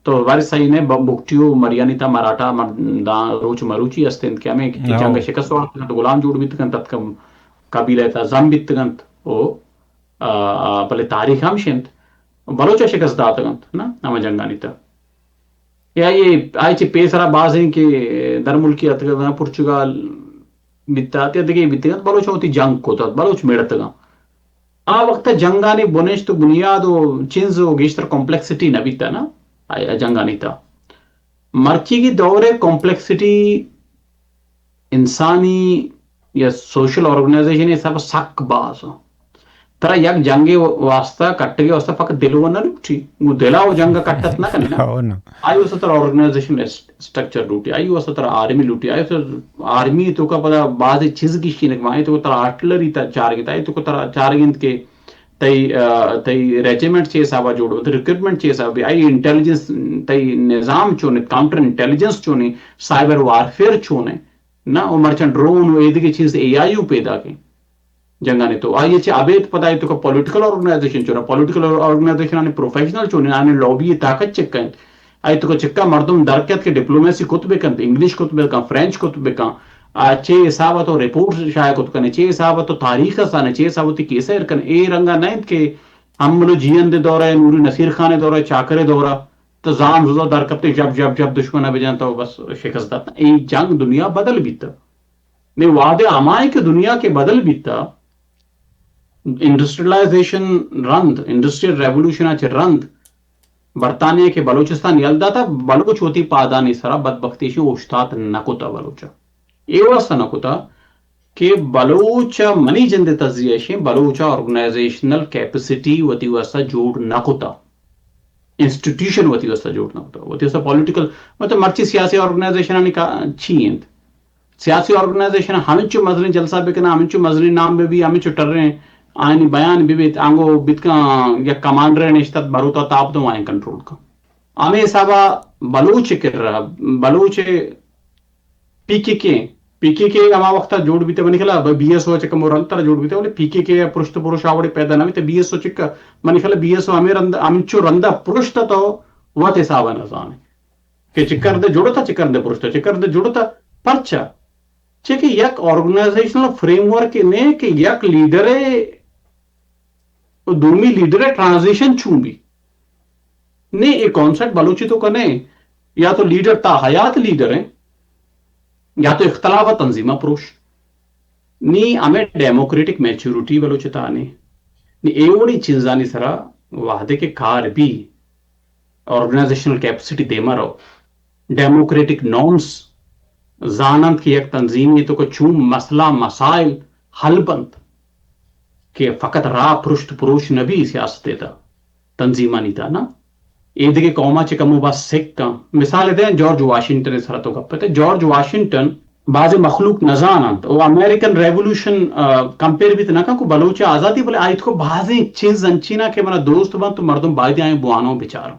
تو باری صحیح نے، ب-، بگٹیو مریانی تا مراٹھا مر-، داں روچ مروچی استنت کہ ہمیں کہ ہاں۔ جنگ شکست وارت کنت، غلام جوڑ بیت کنت، تتکم قبیلہ تا زم بیت کنت، او، آ، آ، بلے تاریخ ہم شنت، بلوچ شکست دات کنت، نا، ہمیں جنگانی تا۔ یا یہ آئی چہ پیسرا بازیں کہ در ملکی اتکگ، پرچگال بیتات یا دگہ بیتگ انت، بلوچ وتی جنگ کتات، بلوچ میڑتگاں۔ آ وقت جنگانی بنشت و بنیاد و چنز و گیشتر کمپلیکسٹی نہ بیتا نا، آ، آ جنگانی تا۔ مرچی کی دور کمپلیکسٹی انسانی یا سوشل آرگنائزیشن حساب سک باز۔ ترا یک جنگے واسطہ، کٹگے واسطہ فقط دل و نہ لوٹی۔ گوں دلا و جنگ کٹت نہ کنے نا۔ ہو نا۔ آئی واسطہ ترا آرگنائزیشن اسٹ-، اسٹرکچر لوٹی، آئی واسطہ ترا آرمی لوٹی، آئی واسطہ آرمی تو کا پدا بعض چیز کی شینک مانے تو ترا آرٹلری تا چارگی تا، تو کو ترا چارگی انت کہ تئی، آ، تئی ریجیمنٹ چے حسابا جوڑ بنت، ریکروٹمنٹ چے حسابا بی، آئی انٹیلیجنس، تئی نظام چونے، کاؤنٹر انٹیلیجنس چونے، سائبر وارفیئر چونے، نا، او مرچاں ڈرون و ایدگہ چیز اے آئی یو پیدا کیں۔ جنگانی تو آئی چہ ابید پدا آئی تو کا پولیٹیکل آرگنائزیشن چونا، پولیٹیکل آرگنائزیشن آنے پروفیشنل چونے، آنے لابی طاقت چکا انت۔ آئی تو کا چکا مردم درکت کہ ڈپلومیسی کت بکنت، انگلش کت بکن، فرینچ کت بکن، آ، چے حساب تو رپورٹ شائع کت کنے، چے حساب تو تاریخ سانے، چے حساب تی کیسے ایر کنے۔ اے رنگا نہ انت کہ ہم منو جیئند دورہ، نوری نصیر خان دورہ، چاکر دورہ، تو زام زوزا در کپتے، جب، جب، جب دشمن بجان تو بس شکست دات۔ اے جنگ دنیا بدل بیتا۔ نے وعدے ہمائیں کہ دنیا کے بدل بیتا، انڈسٹریلائزیشن رند، انڈسٹریل ریولوشن چہ رند، برطانیہ کے بلوچستان یل داتا، بلوچ وتی پادانی سرا بدبختی شی اوشتات نہ کتا بلوچا۔ اے واسطہ نہ کتا کہ بلوچ منی جند تجزیہ شیں، بلوچ آرگنائزیشنل کیپیسٹی وتی واسطہ جوڑ نہ کتا، انسٹیٹیوشن وتی واسطہ جوڑ نہ کتا، وتی واسطہ پولیٹیکل، مطلب مرچی سیاسی آرگنائزیشن آنی کا چی انت؟ سیاسی آرگنائزیشن ہمنچو مزنیں جلسہ بکنا، ہمنچو مزنیں نام بہ بی، ہمنچو ٹریں آئینی بیان بہ بیت، آنگو بیت کن یک کمانڈر نشتت بروتا تاپ تو آئین کنٹرول کن۔ ہمیں حسابا بلوچ کرا، بلوچ پی کے کے، پی کے کے ہما وقت جوڑ بیتے، منی خیال بی ایس او چکم رند تر جوڑ بیتے، بلے پی کے کے پرشت پروش آوڑے پیدا نہ بیتے، بی ایس او چکا، منی خیال بی ایس او ہمیں رند، ہمنچو رندا پرشت تو وت حسابا نہ زانے کہ چکر دے جڑتا، چکر دے پرشتا، چکر دے جڑتا۔ پرچا؟ چہ کہ یک آرگنائزیشنل فریم ورک نے کہ یک لیڈر و دومی لیڈر ٹرانزیشن چون بی۔ نے اے کانسیپٹ بلوچی تو کنے، یا تو لیڈر تا حیات لیڈر ہیں، یا تو اختلاف تنظیمہ پروش۔ نی ہمیں ڈیموکریٹک میچورٹی بلوچ تا نے۔ نی اے وڑی چیزانی سرا وعدے کے کار بی، آرگنائزیشنل کیپیسٹی دیما رو، ڈیموکریٹک نارمز زاننت کہ یک تنظیمی تو کہ چون مسئلہ مسائل حل بنت کہ فقط راہ پرشت پروش نبی سیاست تا تنظیمانی تا نا۔ اے دگہ قوما چہ کمو باز سکھ کن۔ مثال دیں جارج واشنگٹن سرا تو گپ تے۔ جارج واشنگٹن بعض مخلوق نزاننت۔ او امریکن ریولوشن، آ، کمپیئر بیت نہ کن کو بلوچ آزادی، بلے آیت کو بعضی چیز انچینا کہ منا دوست بنت تو مردم باید آئیں بوانو بچارو۔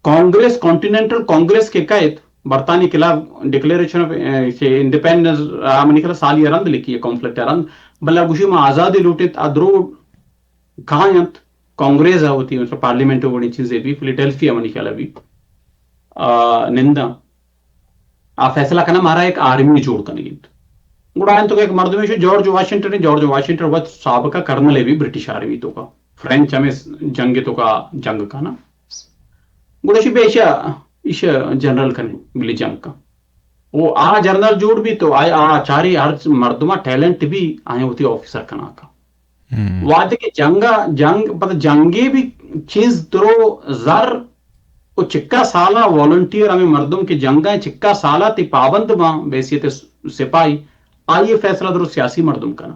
کانگریس، کانٹیننٹل کانگریس کے کہت برطانیہ خلاف ڈکلیریشن آف، اے، کہ انڈیپینڈنس، آ، منی خلاف سالی رند لکھی ہے، کانفلکٹ رند، بلے گوشی ما آزادی لوٹت، ادرو کاینت، کانگریس ہوتی، مطلب پارلیمنٹ وڑی چیزیں بی، فلیڈیلفیا منی خیال بی، آ، نندا۔ آ فیصلہ کنا مارا ایک آرمی جوڑ کنگی انت۔ گڑا انت کہ ایک مردمے شو جارج واشنگٹن، جارج واشنگٹن وقت سابقہ کرنل بی برٹش آرمی تو کا، فرینچ ہمیں جنگ تو کا جنگ کنا۔ گڑا شی بے ایشا، ایشا جنرل کنے بلی جنگ کا۔ او آ جنرل جوڑ بی تو آ، آ چاری ہر مردمہ ٹیلنٹ بی آئیں ہوتی آفیسر کنا کا۔ وہدے کہ جنگ، جنگ، پتہ جنگے بی چیز درو زر و چکا سالا والنٹیئر ہمیں مردم کہ جنگا چکا سالا تی پابند باں بحیثیت سپاہی، آئی فیصلہ درو سیاسی مردم کنا۔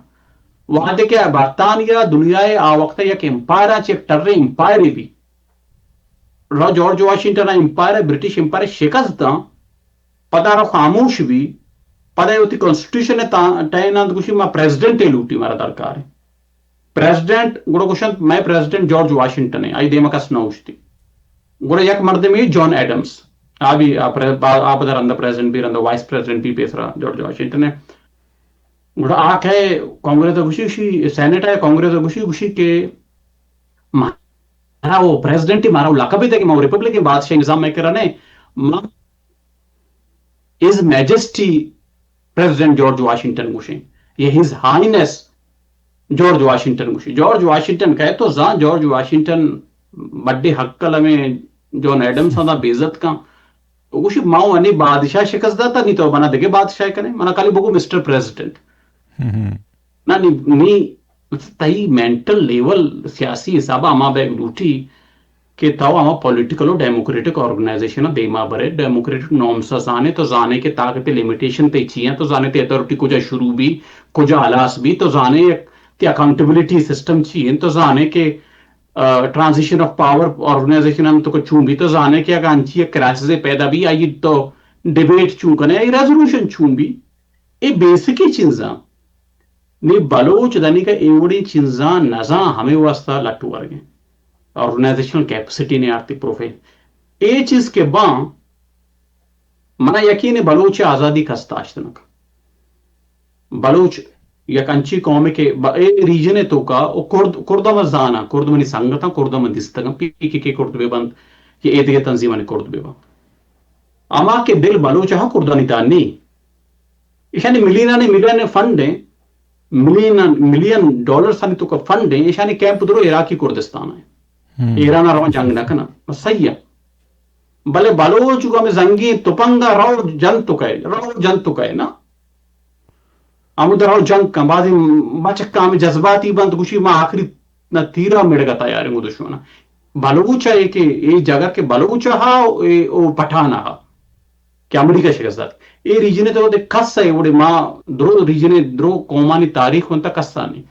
وہدے کہ برطانیہ دنیا آ وقت یک امپائر چ یک ٹرے امپائر بی۔ رو George Washington empire, British empire شکست داں، پدا رو خاموش بی، پدا وتی کانسٹیٹیوشن ٹائن آنت گوشی ما پریزیڈنٹ لوٹی مارا درکار ہے۔ پریزیڈنٹ گڑا گوشنت، مئے پریزیڈنٹ جارج واشنگٹن ایں، آئی دیما کس نہ اوشتی۔ گڑا یک مردمے جان ایڈمز، آ بھی آ پر-، آ، آ پدا رندا پریزیڈنٹ بی، رندا وائس پریزیڈنٹ بی پیسرا جارج واشنگٹن ایں۔ گڑا آ کئے کانگریس ءَ گوشی، گوشی سینیٹ ءَ، کانگریس ءَ گوشی، گوشی کہ مارا وہ پریزیڈنٹ، مارا وہ لقب ہے کہ ما ریپبلکن بادشاہ نظام میں کرنے، ما his majesty president George Washington گوشیں، یا ہز ہائنس جارج واشنگٹن گوشیں۔ جارج واشنگٹن کئے تو زان، جارج واشنگٹن بڈے حق المیں جان ایڈمز آں بے عزت کن۔ تو گوشی، ما و انی بادشاہ شکست داتا، نی تو بنا دگہ بادشاہ کنے، منا کالی بگو مسٹر پریزیڈنٹ۔ نہ، نی، نی، تئی مینٹل لیول سیاسی حساب ءَ ہما بیگ لوٹی کہ تو ہما پولیٹیکل و ڈیموکریٹک آرگنائزیشن ءَ دیما برے، ڈیموکریٹک نارمز ءَ زانے، تو زانے کہ طاقت لمیٹیشن تئی چی ہیں، تو زانے تئی اتھارٹی کجا شروع بی، کجا ہلاس بی، تو زانے یک تئی اکاؤنٹیبلٹی سسٹم چی ہیں، تو زانے کہ ٹرانزیشن آف پاور آرگنائزیشن ہم تو چون بی، تو زانے کہ اگاں انچی یک کرائسس پیدا بی، آئی تو ڈیبیٹ چون کنے، آئی ریزولوشن چون بی۔ اے بیسکی چیزاں۔ نی بلوچ دنیگا اے وڑیں چیزاں نزاں، ہمے واسطہ لٹ ورگیں۔ آرگنائزیشنل کیپیسٹی نے آرتی پروفیل۔ اے چیز کہ باں، منا یقین ہے بلوچ آزادی کس داشت نہ کن۔ بلوچ یک انچی قومے کہ ب-، اے ریجن توکا او کرد، کرد ہم زاناں، کرد منی سنگتاں، کرد ہم دیستگاں، پی کے کے کرد بہ بنت، کہ اے دگہ تنظیمانی کرد بہ بنت۔ اما کہ دل بلوچ ہا کردانی تہا نی۔ ایشانی ملینانی ملین فنڈ ہیں، ملین، ملین ڈالرز آنی توکا فنڈ ہیں، ایشانی کیمپ درو عراقی کردستان ہیں۔ ایران روان جنگ نہ کنا، بس صحیح ہے۔ بلے بلوچ گو ہمیں زنگیں تپنگا رو جن تو کئے، رو جن تو کئے نا۔ ہمود رو جنگ کن، بعضی بچکاں ہمیں جذباتی بنت، گوشی ما آخری نہ تیرا مڑگا تیار ہیں دشمنا۔ بلوچ ہے کہ اے جگہ کہ بلوچ ہا، اے او پٹھان ہا کہ امریکہ شکست دات۔ اے ریجن تو دے کس ہے، وڑے ما درو ریجن درو قومانی تاریخ ونتا کسانی۔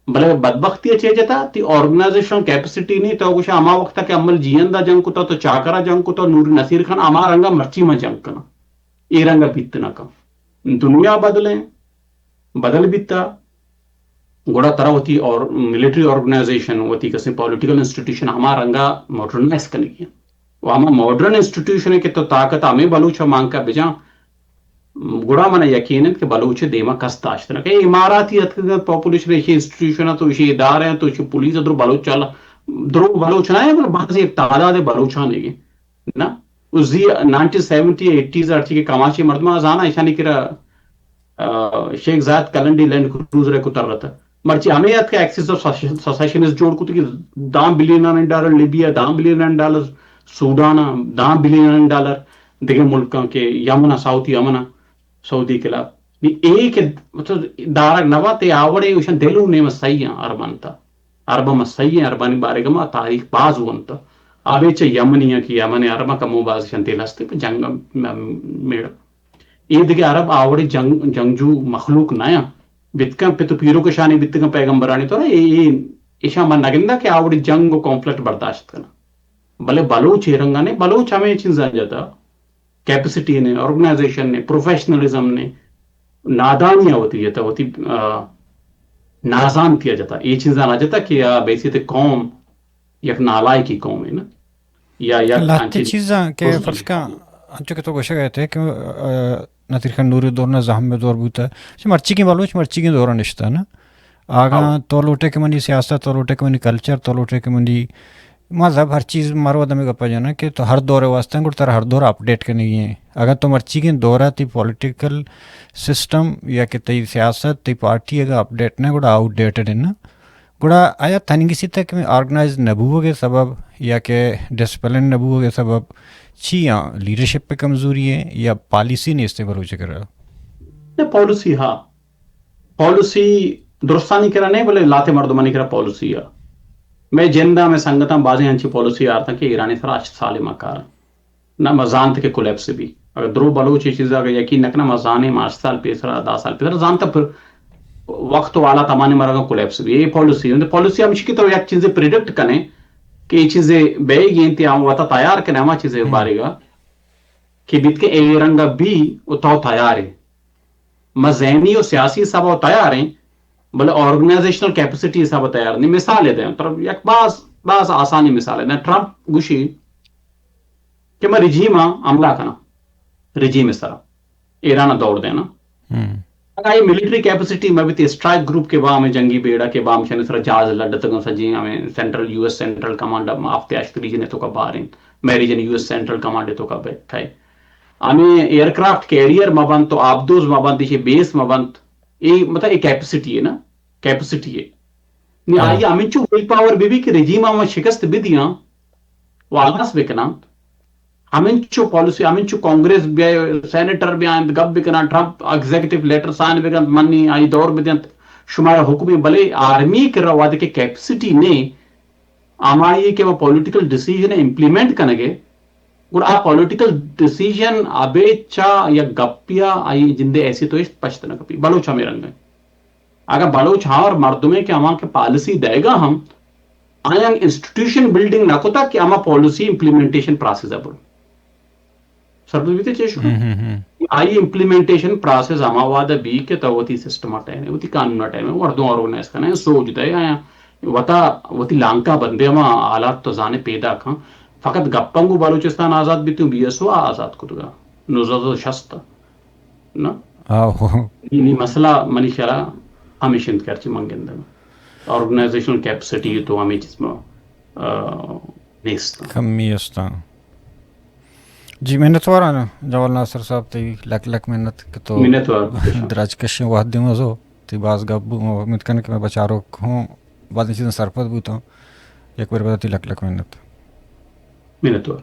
بلے بدبختی چے جتا، تی آرگنائزیشن کیپیسٹی نہیں، تو گوشا ہما وقت کہ امل جیئند جنگ کتا، تو چاکرا جنگ کتا، نور نصیر خان، ہما رنگا مرچی ما جنگ کنا۔ اے رنگا بیت نہ کن۔ دنیا بدلیں، بدل بیتا، گڑا ترا وتی اور ملٹری آرگنائزیشن، وتی کسیں پولیٹیکل انسٹیٹیوشن ہما رنگا ماڈرنائز کنگی ہیں۔ و ہما ماڈرن انسٹیٹیوشن ہے کہ تو طاقت ہمیں بلوچ مانکا بجان، گڑا من یقین انت کہ بلوچ دیما کس داشت نہ کہ اماراتی اتکگ انت، پاپولیشن ایشی انسٹیٹیوشن تو ایشی ادارے ہیں، تو ایشی پولیس درو بلوچ چالا، درو بلوچ نہ ہے، بلے بعض ایک تعداد بلوچان ہے۔ نہ، او زی نائنٹین سیونٹی ایٹیز ارچی کہ کماشی مردم آ زانا ایشانی کرا، آ، شیخ زاید کلنڈی لینڈ کروزر کو ترتا۔ مرچی ہمیں ات کہ ایکسس آف سیشنز جوڑ کت کہ داں بلین ڈالر لیبیا، داں بلین ڈالر سوڈان، داں بلین ڈالر دگہ ملکاں کہ یمن، ساؤتھی یمن، سعودی خلاف۔ نی اے کہ مطلب دارگ نہ بات، اے آوڑے اوشان دلو نیم سہی ہیں عربان تا۔ عرب ہم سہی ہیں، عربانی بارے گما تاریخ باز ونت۔ آبے چہ یمنی ہیں کہ یمن عرباں کمو باز شان دل ہستے پہ جنگ م-، میڑ۔ اے دگہ عرب آوڑے جنگ، جنگجو مخلوق نہ ہیں۔ بتکن پت و پیرو کشانی بتکن پیغمبرانی تو اے، اے، ایشان من نگندہ کہ آوڑے جنگ و کانفلکٹ برداشت کنا۔ بلے بلوچ اے رنگا نے، بلوچ ہمیں چیزاں جتا۔ کیپیسٹی نے، آرگنائزیشن نے، پروفیشنلزم نے، نادانی وتی جتا، وتی، آ، نازانتی جتا۔ اے چیزاں نہ جتا کہ آ بحیثیت قوم یک نالائکی قوم ہے نا۔ یا، یا لہتے انچیں چیزاں کہ فرض کن، انچو کہ تو گوشگ ءَ ئے کہ، آ، نصیر خان نوری دور نہ زحم دور بوتا۔ چہ مرچی کے بلوچ مرچی کے دور نشتا نا۔ آگاں تو لوٹے کہ منی سیاست، تو لوٹے کہ منی کلچر، تو لوٹے کہ منی مذہب، ہر چیز مارو دمے گپا جانا کہ تو ہر دور واسطے گڑ ترا ہر دور اپڈیٹ کنگی ہیں۔ اگر تو مرچی کے دور تی پولیٹیکل سسٹم یا کہ تئی سیاست، تئی پارٹی اگر اپڈیٹ نہ گڑا آؤٹ ڈیٹڈ ہے نا۔ گڑا آیا تنگی سی تک میں آرگنائز نہ بوگے سبب یا کہ ڈسپلن نہ بوگے سبب چی آں؟ لیڈرشپ پہ کمزوری ہے یا پالیسی نیستے بلوچ کرا؟ نہ، پالیسی ہا۔ پالیسی درستانی کرا نہیں، بلے لاتے مردمانی کرا پالیسی ہا۔ میں جندا میں سنگتاں بازیں انچی پالیسی آرتا کہ ایرانی سرا ہشت سال ما کار۔ نہ، ما زانت کہ کولیپس بی۔ اگر درو بلوچ اے چیز اگر یقین نہ کنا، ما زانے ما ہشت سال پیسرا، دہ سال پیسرا زانت، پھر وقت والا تمانے مرگا کولیپس بی۔ اے پالیسی، پالیسی ہمشی کہ تو یک چیزے پریڈکٹ کنے کہ اے چیزے بیگی انت، ہم وتا تیار کنے ہما چیزے بارے گا کہ بیت کہ اے رنگا بی و تو تیار ہے۔ ما ذہنی و سیاسی حساب و تیار ہیں، بلے آرگنائزیشنل کیپیسٹی حساب تیار نہیں۔ مثال دیں، تر یک باز باز آسانی مثال دیں۔ ٹرمپ گوشی کہ ما رجیم حملہ کناں، رجیم سرا ایران دور دینا۔ اگر یہ ملٹری کیپیسٹی میں بھی اسٹرائک گروپ کے با ہمیں جنگی بیڑا کے با ہم شنے سرا جہاز لڈتگاں، سجی ہمیں central, U S central command ہم آفتے اشک ریجن تو کا باریں، میں region U S central command تو کا بیٹھا ہے۔ ہمیں ایئرکرافٹ کیریئر مبند تو آبدوز مبند، دیشے بیس مبند، یہ مطلب ایک کیپیسٹی ہے نا، کیپیسٹی ہے۔ نی آئی ہمینچو ویل پاور بی بی کہ رجیم ہم شکست بھی دیاں، واگنس بکناں۔ ہمینچو پالیسی، ہمینچو کانگریس بیا، سینیٹر بیا انت، گپ بکناں، ٹرمپ ایگزیکٹو لیٹر سائن بکنت، منی آئی دور بدینت، شمارا حکم، بلے آرمی کرا وہدے کہ کیپیسٹی نے، ہمائی کہ وہ پولیٹیکل ڈیسیژن امپلیمنٹ کنگے، گڑا آ پولیٹیکل ڈیسیژن ابے چا یا گپیا آئی جندے ایسی تو پشت نہ کپی۔ بلوچ ہمیں رنگ ہیں۔ اگر بلوچ ہاں اور مردمیں کہ ہما کہ پالیسی دے گا ہم، آیاں انسٹیٹیوشن بلڈنگ نہ کتا کہ ہما پالیسی امپلیمنٹیشن پروسیس ء برو۔ سرپد بیتے چے شکا؟ آئی امپلیمنٹیشن پروسیس ہما وعدہ بی کہ تو وتی سسٹم ٹائم، وتی قانون ٹائم، مردم آرگنائز کنے، سوچ دے آیا، وتا وتی لانکا بندے ہما حالات تو زانے پیدا کن۔ فقط گپنگو بلوچستان آزاد بیتوں، بی ایس او آزاد کتگا نوزدہ سد شست۔ نہ؟ آہو۔ نی، نی مسئلہ منی خیالا ہمیش انت کہ ہرچی من گندگ۔ آرگنائزیشنل کیپیسٹی تو ہمیں چیز ما، آ، نیست۔ کمی است۔ جی، منتوار آں جوال ناصر صاحب، تئی لک لک منت کہ تو منتوار۔ دراج کشیں وہد دیما زو، تئی باز گپ بو، ما امید کنیں کہ میں بچاروک ہوں، بعد چیزیں سرپد بوتاں۔ یک بار بعد تئی لک لک منت۔ منتوار۔